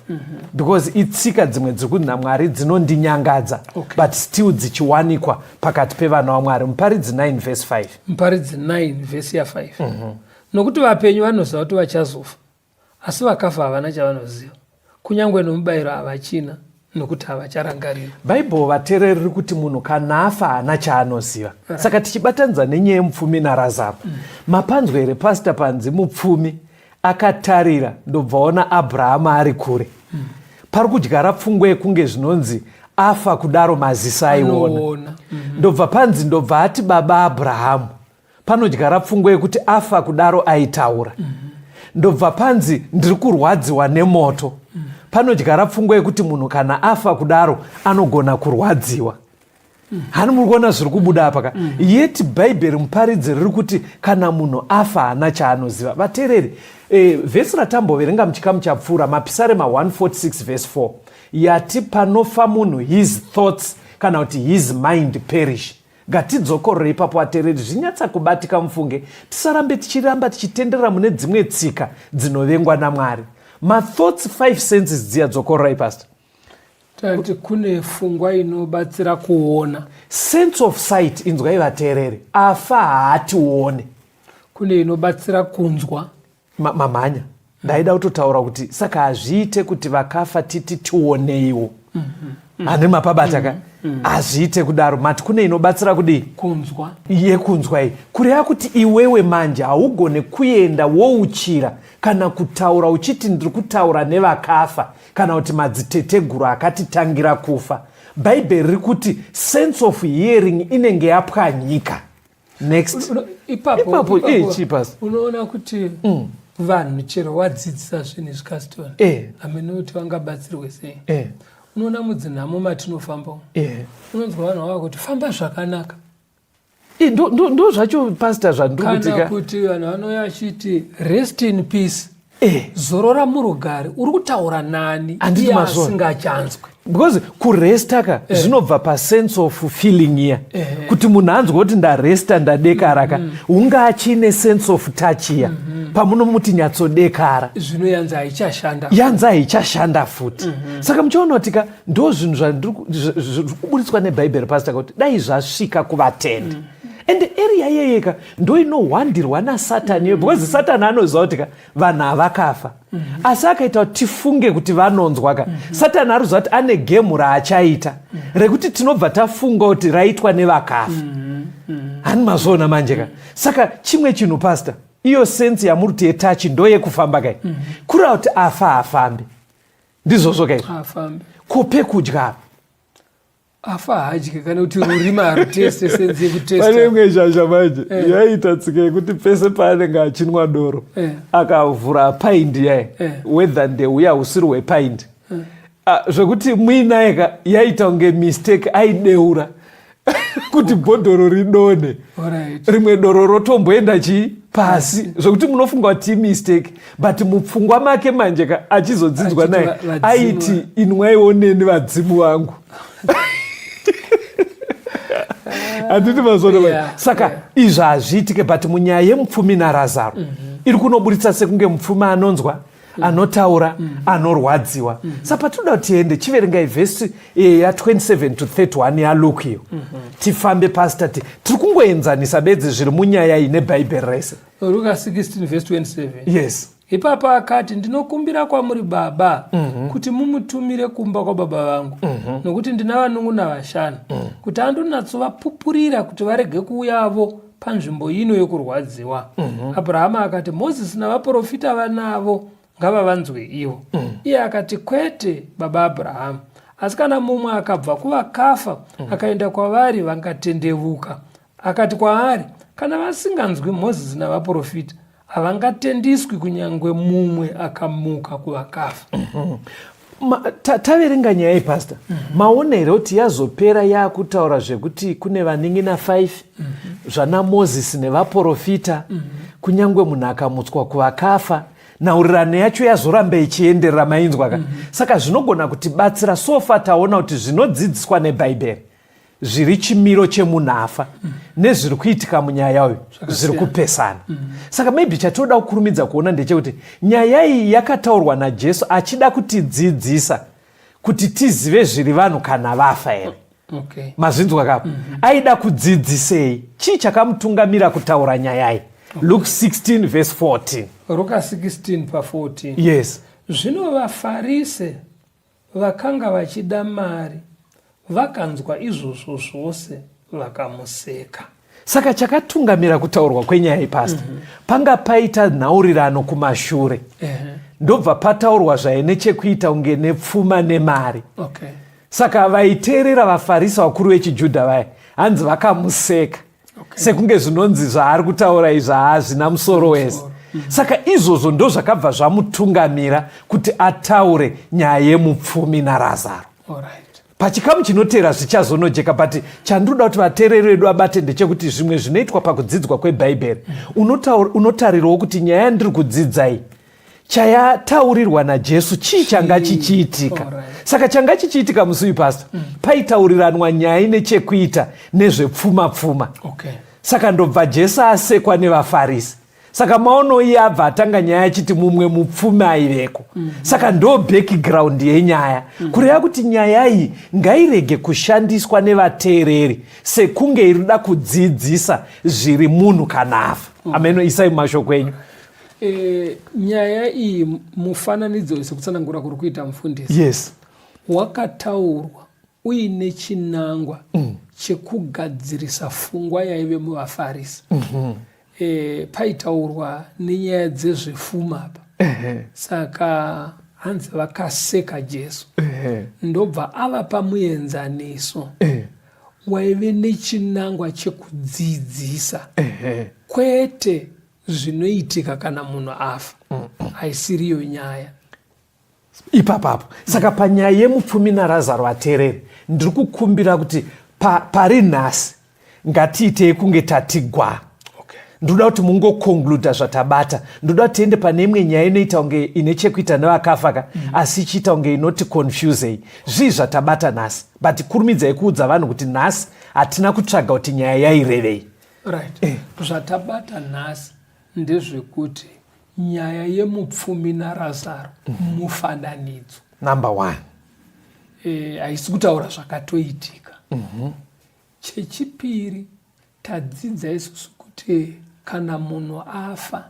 because itsika dzimwe dziri kunzi naMwari dzinondinyangadza, but still dzichiwanikwa pakati pevana vaMwari. Muparidzi 9 verse 5. Muparidzi 9 vhesi ya5. Nokuti vapenyu vanoziva kuti vachazofa, asi vakafa havana chavanoziva, kunyange nomubayiro havachina, nokuti havacharangarira. Bhaibheri, vateereri, riri kuti munhu kana afa haana chaanoziva. Saka tichibatanidza nenyaya yemupfumi naRazaro, mapanzwa here, Pastor, panzi mupfumi akatarira ndobva ona Abrahama ari kure? Pari kudyara pfungwa yekunge zvinonzi afa kudaro maziso aiona. Anoona. Ndobva panzi ndobva ati baba Abrahamu. Panodyara pfungwa yekuti afa kudaro aitaura. Ndobva panzi ndiri kurwadziwa nemoto. Panodyara pfungwa yekuti munhu kana afa kudaro anogona kurwadziwa. Hani muri kuona zviri kubuda apa ka? Yeti Bhaibheri Muparidzi riri kuti kana munhu afa haana chaanoziva. Vateereri, vhesi ratamboverenga muchikamu chapfuura, Mapisarema 146 vhesi 4, yati panofa munhu his thoughts kana kuti his mind perish. Ngatidzokorore ipapo, vateereri, zvinyatsa kubatika mufunge, tisarambe tichiramba tichitenderera mune dzimwe tsika dzinovengwa naMwari. Mathoughts, five senses dziya, dzokororai, Pastor. Tati kune pfungwa inobatsira kuona. Sense of sight, inzwai vateereri, afa haatione. Kune inobatsira kunzwa. Mamhanya, ndaida kutotaura kuti saka hazviite kuti vakafa titi tioneiwo. Handi mapabata ka? Hazviite kudaro. Mati kune inobatsira kudii? Kunzwa. Yekunzwa iyi, kureva kuti iwewe manje haugone kuenda wouchira kana kutaura uchiti ndiri kutaura nevakafa kana kuti madziteteguru akatitangira kufa. Bhaibheri riri kuti sense of hearing inenge yapwanyika. Next. Ipapo, Ipapo, ipapo chii, Pastor? Unoona kuti vanhu chero wadzidzisa zvinhu izvi, Caston, hamene kuti vangabatsirwe sei. Unoona mudzinhamo matinofamba umu, unonzwa vanhu vava kuti famba zvakanaka. Ndo zvacho, Pastor, zvandiri Kana kutika. Kuti vanhu vanouya vachiti rest in peace. Eh. Zorora murugare, uri kutaura nani Handiti iye mazviona. asingachanzwi? Because kuresta ka, zvinobva pasense of feeling iya, kuti munhu anzwa kuti ndaresta, ndadekara ka, unga achiine sense of touch iya pamunomuti nyatsodekara. Zvino yanzi haichashanda. Yanzi haichashanda futi. Saka muchiona kuti ka, ndo zvinhu zviri kuburitswa neBhaibheri, pastor, kuti dai zvasvika kuvatendi. And area iyeyeka ndo inohwandirwa naSatani iyo, because Satani anoziva kuti ka vanhu havakafa, asi akaita kuti tifunge kuti vanonzwa ka. Satani ari kuziva kuti ane game raachaita rekuti tinobva tafunga kuti raitwa nevakafa. Hani mazviona manje ka? Saka chimwe chinhu, pastor, iyo sense yamuri kuti yetouch ndo yekufamba kai, kureva kuti afa hafambi, ndizvozvo kaizvo? Afambi. Kope kudya apa? Afa hadyi, kana kuti rurimi haruteste, sense Pane yekutesta. imwe zhazha manje yaiita tsika yekuti pese paanenge achinwa doro, akavhura paindi yaye, whether ndeuya usiri hwepaindi, ah, zvekuti muinaye ka yaita kunge mistake, aideura kuti bhodhoro ridonhe, rimwe doro rotomboenda chii pasi, zvokuti munofunga kuti mistake, but mupfungwa make manje ka achizodzidzwa Achiti naye, vadzimu. Aiti, "Inwaiwo neni, vadzimu vangu." Handiti mazona? Saka izvi hazviitike, but munyaya yemupfumi naRazaro iri kunoburitsa sekunge mupfumi anonzwa, anotaura, anorwadziwa. Saka patinoda kuti tiende, chiverengai vhesi ya27 to 31 yaLuke iyo, tifambe, pastor. Tiri kungoenzanisa bedzi zviri munyaya iyi neBhaibheri rese. Luka 16 verse 27. Yes. Ipapo akati, "Ndinokumbira kwamuri, baba, kuti mumutumire kumba kwababa vangu, nokuti ndina vanun'una vashanu, kuti andonyatsovapupurira, kuti varege kuuyavo panzvimbo ino yokurwadziwa." Abrahama akati, "Mozisi navaprofita vanavo, ngavavanzwe ivo." Iye akati, "Kwete, baba Abrahamu, asi kana mumwe akabva kuvakafa akaenda kwavari, vangatendevuka." Akati kwaari, "Kana vasinganzwi Mozisi navaprofita, havangatendiswi kunyange mumwe akamuka kuvakafa." Taverenga nyaya iyi, pastor, maona here kuti yazopera yaakutaura zvekuti kune vanin'ina 5, zvana Mozisi nevaprofita, kunyange munhu akamutswa kuvakafa? Nhaurirano yacho yazoramba ichienderera, mainzwa ka? Saka zvinogona kutibatsira. So far taona kuti zvinodzidziswa neBhaibheri zviri chimiro chemunhu afa nezviri kuitika munyaya uyu zviri kupesana. Saka maybe chatinoda kukurumidza kuona ndechekuti nyaya iyi yakataurwa naJesu achida kutidzidzisa kuti tizive zviri vanhu kana vafa here? Mazvinzwa kapo? Aida kudzidzisei? Chii chakamutungamira kutaura nyaya iyi? Luke 16 verse 14. Ruka 16 pa14. Yes. Zvino vaFarise vakanga vachida mari vakanzwa izvozvo zvose, vakamuseka. Saka chakatungamira kutaurwa kwenyaya iyi, pastor, panga paita nhaurirano kumashure, ndobva pataurwa zvaine chekuita kunge nepfuma nemari. Saka vaiteerera, vaFarisi, vakuru vechiJudha vaya, hanzi vakamuseka, sekunge zvinonzi zvaari kutaura izvi haazvina musoro wese. Saka izvozvo ndo zvakabva zvamutungamira kuti ataure nyaya yemupfumi naRazaro. Pachikamu chinotevera zvichazonojeka, but chandinoda kuti vateereri vedu vabate ndechekuti zvimwe zvinoitwa pakudzidzwa kweBhaibheri, unotarirawo kuti nyaya yandiri kudzidzai, chayataurirwa naJesu, chii changa chichiitika? Saka changa chichiitika musi uyu, pastor, paitauriranwa nyaya ine chekuita nezvepfuma pfuma. Saka ndobva Jesu asekwa nevaFarisi. Saka maono iye abva atanga nyaya achiti mumwe mupfumi aiveko. Saka ndo background yenyaya, kureva kuti nyaya iyi ngairege kushandiswa nevateereri sekunge iri kuda kudzidzisa zviri munhu kana afa. Ameno, isai mumashoko enyu. E, nyaya iyi, mufananidzo, sekutsanangura kuri kuita mufundisi, wakataurwa uine chinangwa chekugadzirisa fungwa yaive muvaFarisi. E, paitaurwa nenyaya dzezvefuma apa. Saka hanzi vakaseka Jesu, ndobva avapa muenzaniso waive nechinangwa chekudzidzisa, kwete zvinoitika kana munhu afa. Haisiriyo nyaya. Ipapapo. Saka panyaya yemupfumi naRazaro, ateereri, ndiri kukumbira kuti pari nhasi ngatiitei kunge tatigwa. Ndoda kuti mungoconcluda zvatabata. Ndoda kuti tiende pane imwe nyaya inoita kunge ine chekuita nevakafa ka, asi ichiita kunge inoti confusei. Zvii zvatabata nhasi? But kurumidzai kuudza vanhu kuti nhasi hatina kutsvaga kuti nyaya yairevei. Right. Zvatabata nhasi ndezvekuti nyaya yemupfumi naRazaro mufananidzo. Number one. Haisi kutaura zvakatoitika. Chechipiri, tadzidza isusu kuti kana munhu afa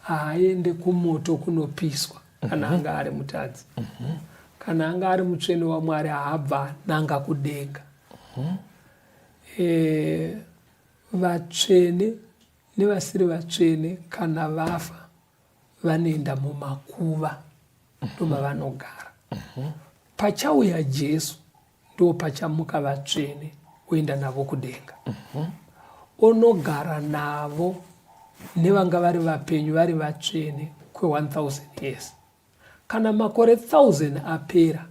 haaende kumoto kunopiswa kana anga ari mutadzi. Kana anga ari mutsvene waMwari haabva ananga kudenga. Vatsvene nevasiri vatsvene kana vafa vanoenda mumakuva, ndomavanogara. Pachauya Jesu ndo pachamuka vatsvene oenda navo kudenga. Onogara navo nevanga vari vapenyu vari vatsvene kwe 1000 years. Kana makore 1000 apera,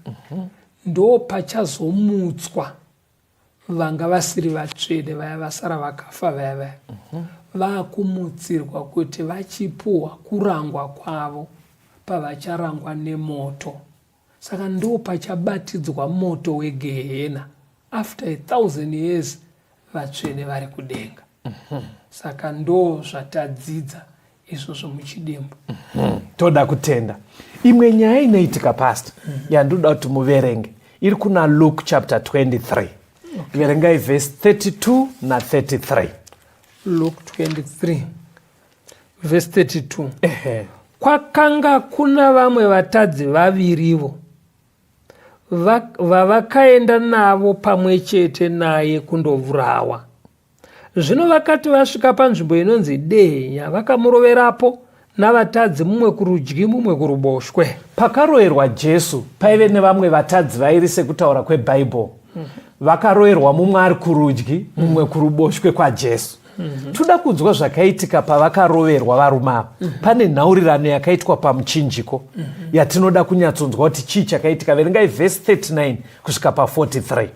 ndo pachazomutswa vanga vasiri vatsvene vaya vasara vakafa vaya vaya, vakumutsirwa kuti vachipuhwa kurangwa kwavo pavacharangwa nemoto. Saka ndo pachabatidzwa moto wegehena after 1000 years vatsvene vari kudenga. Saka ndo zvatadzidza izvozvo muchidimbu. Toda kutenda. Imwe nyaya inoitika, pastor, yandinoda kuti muverenge iri kuna Luke chapter 23. Verengai verse 32 na 33. Luke 23 verse 32. Kwakanga kuna vamwe vatadzi vavirivo vavakaenda navo pamwe chete naye kundovurawa. Zvino vakati vasvika panzvimbo inonzi Dehenya, vakamuroverapo navatadzi, mumwe kurudyi mumwe kuruboshwe. Pakaroverwa Jesu paive nevamwe vatadzi vairi sekutaura kweBhaibheri. Vakaroverwa mumwe ari kurudyi, mumwe kuruboshwe kwaJesu. Toda kunzwa zvakaitika pavakaroverwa varume ava. Pane nhaurirano yakaitwa pamuchinjiko yatinoda kunyatsonzwa kuti chii chakaitika. Verengai vhesi 39 kusvika pa43.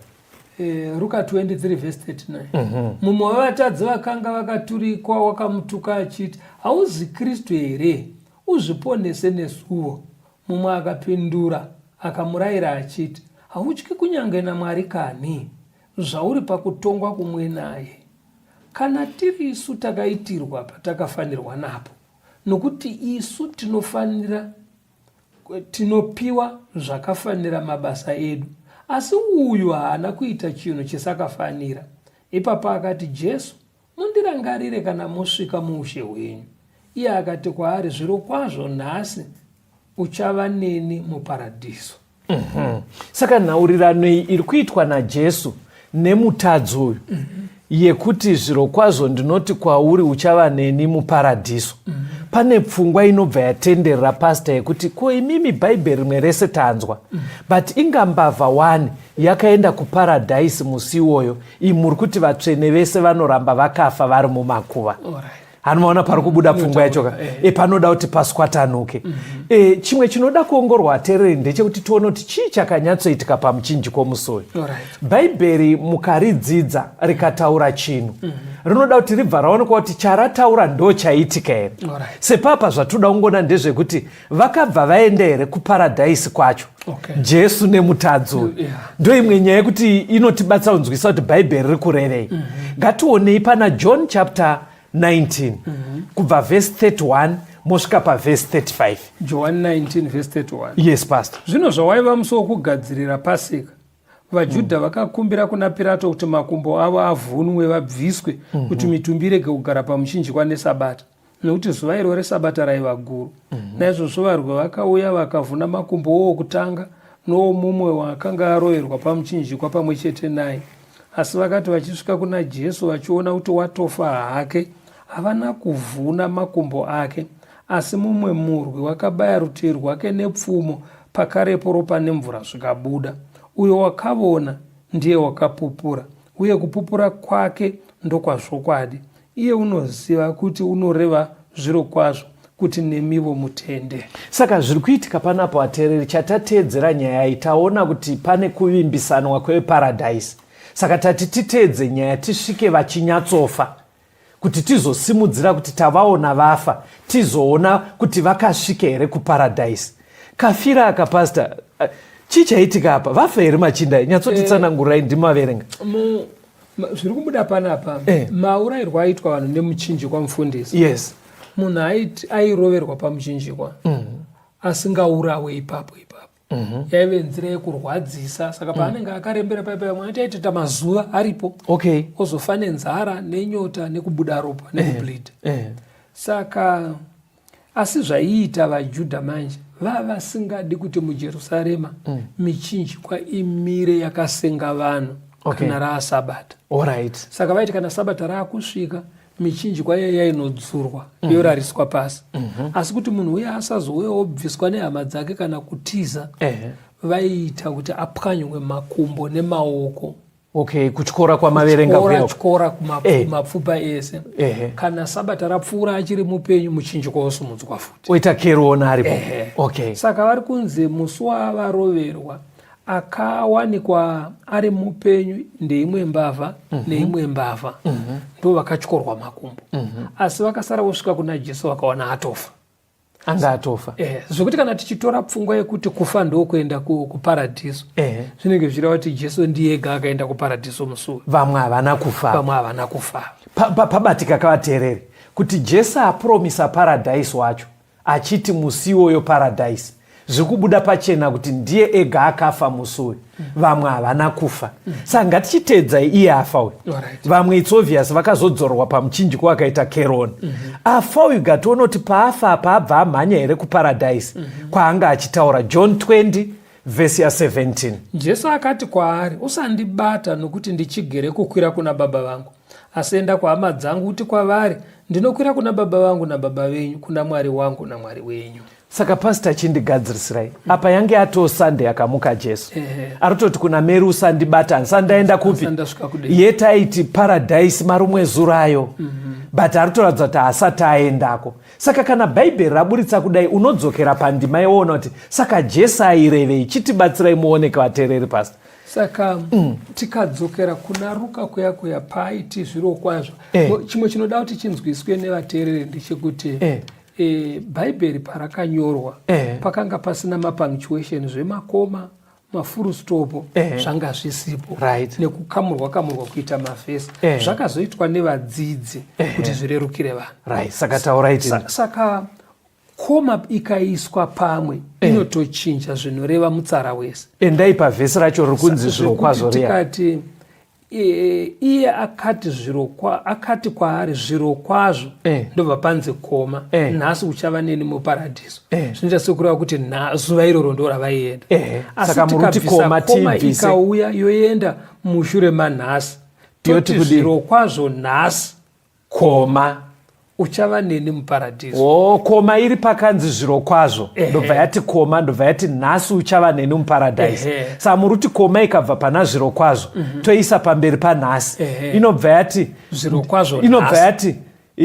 Ruka 23 vhesi 39. Mumwe wevatadzi vakanga vakaturikwa wakamutuka achiti, hauzi Kristu here? Uzviponese nesuwo. Mumwe akapindura akamurayira achiti, hautyi kunyange naMwari kani, zvauri pakutongwa kumwe naye? Kana tiri isu takaitirwa patakafanirwa napo, nokuti isu tinofanira tinopiwa zvakafanira mabasa edu, asi uyu haana kuita chinhu chisakafanira. Ipapo akati, Jesu, mundirangarire kana mosvika muushe hwenyu. Iye akati kwaari, zvirokwazvo nhasi uchava neni muparadhiso. Saka nhaurirano iyi iri kuitwa naJesu nemutadzi uyu, yekuti zvirokwazvo ndinoti kwauri uchava neni muparadhiso. Pane pfungwa inobva yatenderera, pasta, yekuti ko imimi Bhaibheri rimwe rese tanzwa, but inga mbavha 1 yakaenda kuparadhaisi musi iwoyo, muri kuti vatsvene vese vanoramba vakafa vari mumakuva. Hanomaona pari kubuda pfungwa yacho ka? Panoda kuti paswatanuke. Chimwe chinoda kuongorwa, ateereri, ndechekuti tione kuti chii chakanyatsoitika pamuchinjiko musi uyu. Bhaibheri mukaridzidza rikataura chinhu, rinoda kuti ribva raonekwa kuti charataura ndo chaitika here. Sepapa zvatoda kungoona ndezvekuti vakabva vaenda here kuparadhaisi kwacho, Jesu nemutadzi uyu. Ndo imwe nyaya yekuti inotibatsira kunzwisa kuti Bhaibheri riri kurevei. Ngationei pana John chapter 19, kubva vhesi 31 mosvika pavhesi 35. John 19 vhesi 31. Yes, pastor. Zvino zvawaiva musi wokugadzirira Pasika, vaJudha vakakumbira kuna Pirato kuti makumbo avo avhunwe vabviswe, kuti mitumbi irege kugara pamuchinjikwa neSabata, nokuti zuva iro reSabata raiva guru. Naizvozvo varwi vakauya vakavhuna makumbo owokutanga nowomumwe waakanga aroverwa pamuchinjikwa pamwe chete naye. Asi vakati vachisvika kuna Jesu vachiona kuti watofa hake, havana kuvhuna makumbo ake. Asi mumwe murwi wakabaya rutivi rwake nepfumo, pakarepo ropa nemvura zvikabuda. Uyo wakavona ndiye wakapupura, uye kupupura kwake ndokwazvokwadi. Iye unoziva kuti unoreva zvirokwazvo, kuti nemivo mutende. Saka zviri kuitika panapo, ateereri, chatateedzera nyaya iyi, taona kuti pane kuvimbisanwa kweparadhaisi. Saka tati titeedze nyaya tisvike vachinyatsofa. Kuti tizosimudzira kuti tavaona vafa, tizoona kuti vakasvika here kuparadhaisi. Kafira aka pastor, eh, chii chaitika apa? Vafa here machinda? Nyatsotitsanangurai, ndimaverenga. Zviri kubuda panapa Eh. Maurayirwo aitwa vanhu nemuchinjikwa, mufundisi. Munhu airoverwa pamuchinjikwa asingaurawe ipapo ipapo. Yaive nzira yekurwadzisa. Saka paanenge akarembera paipa, mwana taitita mazuva aripo, ozofa nenzara, nenyota, nekubuda ropa, nekubleed. Saka asi zvaiita vaJudha manje vavasingadi kuti muJerusarema michinjikwa imire yakasenga vanhu kana raasabata. Saka vaiti kana sabata raakusvika, michinjikwa iya yainodzurwa, yorariswa pasi. Asi kuti munhu uya asazouya obviswa nehama dzake kana kutiza, vaiita kuti apwanywe makumbo nemaoko. Okay, kutyora kwamaverenga Tyora, kuya uko. Tyora kumapfupa ese. Kana sabata rapfuura achiri mupenyu, muchinjikwa wosumudzwa futi. Oita keruona aripo. Ehe. Saka vari kunzi musi waavaroverwa, akawanikwa ari mupenyu ndeimwe mbavha neimwe mbavha, ndo vakatyorwa makumbo. Asi vakasara vosvika kuna Jesu vakawana atofa. Anga atofa. Zvekuti kana tichitora pfungwa yekuti kufa ndokuenda kuparadhiso, zvinenge zvichireva kuti Jesu ndiye ega akaenda kuparadhiso musi uyu. Vamwe havana kufa. Vamwe havana kufa. Pabatika kavateereri kuti Jesu apromisa paradhaisi wacho achiti musi iwoyo paradhaisi, zviri kubuda pachena kuti ndiye ega akafa musi uyu, vamwe havana kufa. Saka ngatichiteedzai iye afa uyu. Vamwe, it's obvious, vakazodzorwa pamuchinjiko akaita keroni. Afa uyu, gationa kuti paafa apa abva amhanya here kuparadhaisi kwaanga achitaura. John 20 vhesi ya17. Jesu akati kwaari, "Usandibata, nokuti ndichigere kukwira kuna Baba vangu. Asi enda kuhama dzangu, uti kwavari, ndinokwira kuna Baba vangu naBaba venyu, kuna Mwari wangu naMwari wenyu." Saka pastor, chindigadzirisirai apa. Yange atoo Sunday, akamuka Jesu. Arikutoti kuna Mary, "Usandibata, handisati ndaenda kupi?" Handisati ndasvika kudenga. Yetaiti paradhaisi marumwe zurayo, but ari kutoratidza kuti haasati aendako. Saka kana Bhaibheri raburitsa kudai, unodzokera pandima yoona kuti saka Jesu airevei. Chitibatsirai muoneke vateereri, pastor. Saka tikadzokera kuna Ruka kuya kuya paaiti zviro kwazvo, chimwe chinoda kuti chinzwiswe nevateereri ndechekuti Bhaibheri parakanyorwa, pakanga pasina mapunctuation, zvemakoma, mafull stop, zvanga zvisipo, nekukamurwa kamurwa kuita mavhesi. Zvakazoitwa nevadzidzi kuti zvirerukire vanhu. Right, saka taurai. Saka koma ikaiswa pamwe inotochinja zvinoreva mutsara wese. Endai pavhesi racho riri kunzi zviro kwazvo riya. Tikati iye akati akati kwaari, "Zviro kwazvo," ndobva panze koma, "nhasi uchava neni muparadhiso." Zvinoita sekureva kuti zuva iroro ndo ravaienda. Asi Saka muri kuti tikabvisa koma koma tiibvise. ikauya yoenda mushure manhasi, Yoti toti kudii? "Zviro kwazvo nhasi koma uchava neni muparadhiso." O, koma iri pakanzi zviro kwazvo, ndobva yati koma, ndobva yati nhasi uchava neni muparadhaisi. Saka muri kuti koma ikabva pana zviro kwazvo, toisa pamberi panhasi, inobva yati "Zviro kwazvo inobva nhasi." yati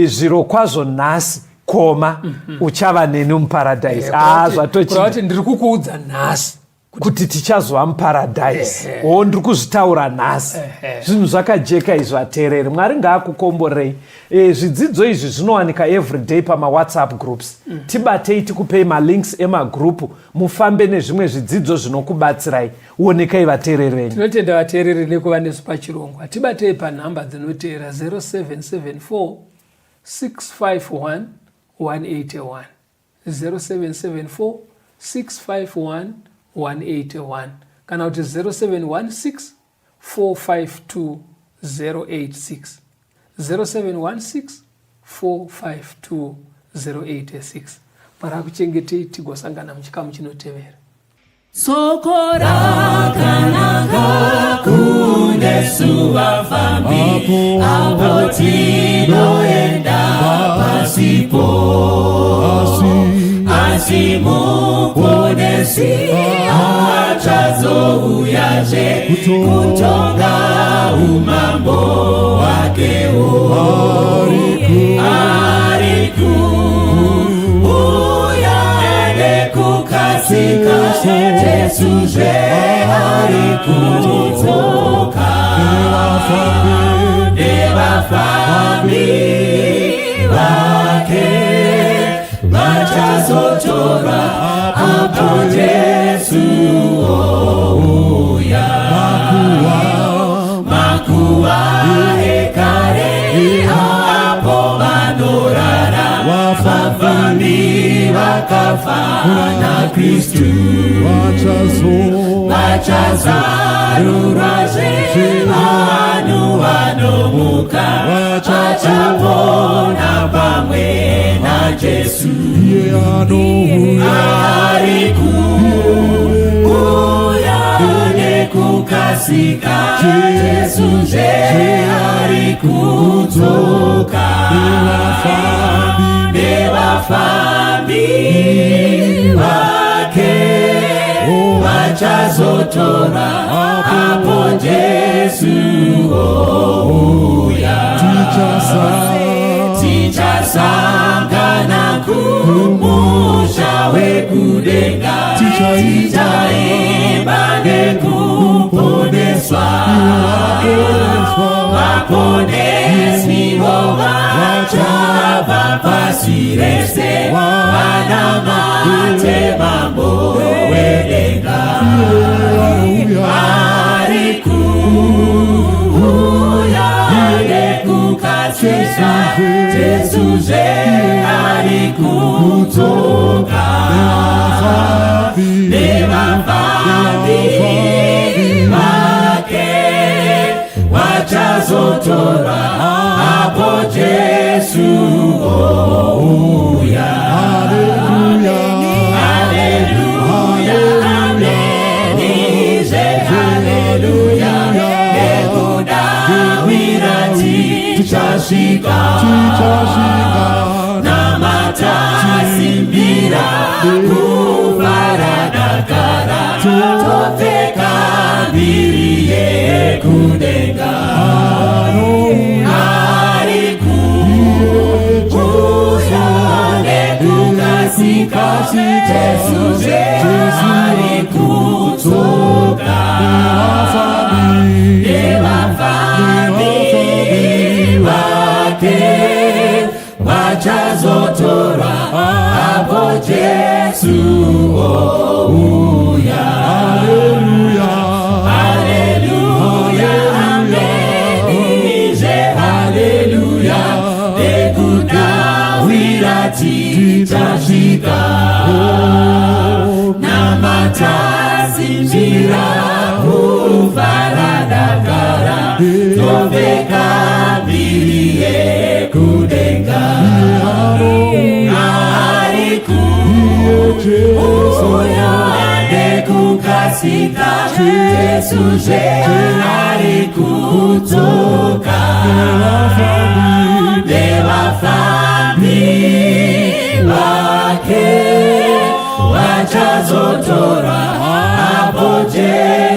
zviro kwazvo nhasi koma uchava neni muparadhaisi. Ah, Kureva zvatochinja. kuti ndiri kukuudza nhasi Kuti tichazova muparadhaisi. O, ndiri kuzvitaura nhasi. Zvinhu zvakajeka izvi, vateereri. Mwari ngaakukomborei. Zvidzidzo izvi zvinowanika everyday pamawhatsapp groups. Tibatei tikupei malinks emagrupu, mufambe nezvimwe zvidzidzo zvinokubatsirai. Onekai vateereri venyu. Tinotenda vateereri nekuva nesu pachirongwa. Tibatei panhamba dzinoteera: 0774 651 181, 0774 651 181, kana kuti 0716 452 086, 0716 452 086. Mwari akuchengetei, tigosangana muchikamu chinotevera. Soko rakanaka kunesu vafambi, apo tinoenda pasipo, asi Muponesi achazouyazve kutonga umambo hwakewo. Ari kuuya nekukasika, Jesu zve ari kudzoka nevafambi. Vachazotorwa apo Jesu ouya. Makuva ekare apo vanorara, vafambi vakafa naKristu vachazarurwazve, vanhu vanomuka vachapona pamwe naJesu. Ari kuuya nekukasika, Jesu zve ari kudzoka, nevafambi vake vachazotora apo Jesu ouya. Tichasangana kumusha wekudenga, tichaimba nekuponeswa. Vaponeswivo vachabva pasi rese vanamate Mambo wedenga. Ari kuuya nekukasika, Jesu zve ari kudzoka, nevafambi vake vachazotora apo Jesu ouya. Haleluya, amenizve, haleluya, nekudawira tichasvika. Namatasimbira kufara dakara, topfeka mbiri yekudenga. Ari kuuya nekukasika, Jesu zve ari kudzoka, nevafambi vake vachazotorwa apo Jesu ouya. Haleluya, amenizve, haleluya, nekudawira tichasvika. Namatasimbira kufara dakara, topfeka mbiri yekudenga. Ari kuuya nekukasika, Jesu zve ari kudzoka, nevafambi vake vachazotora apo Jesu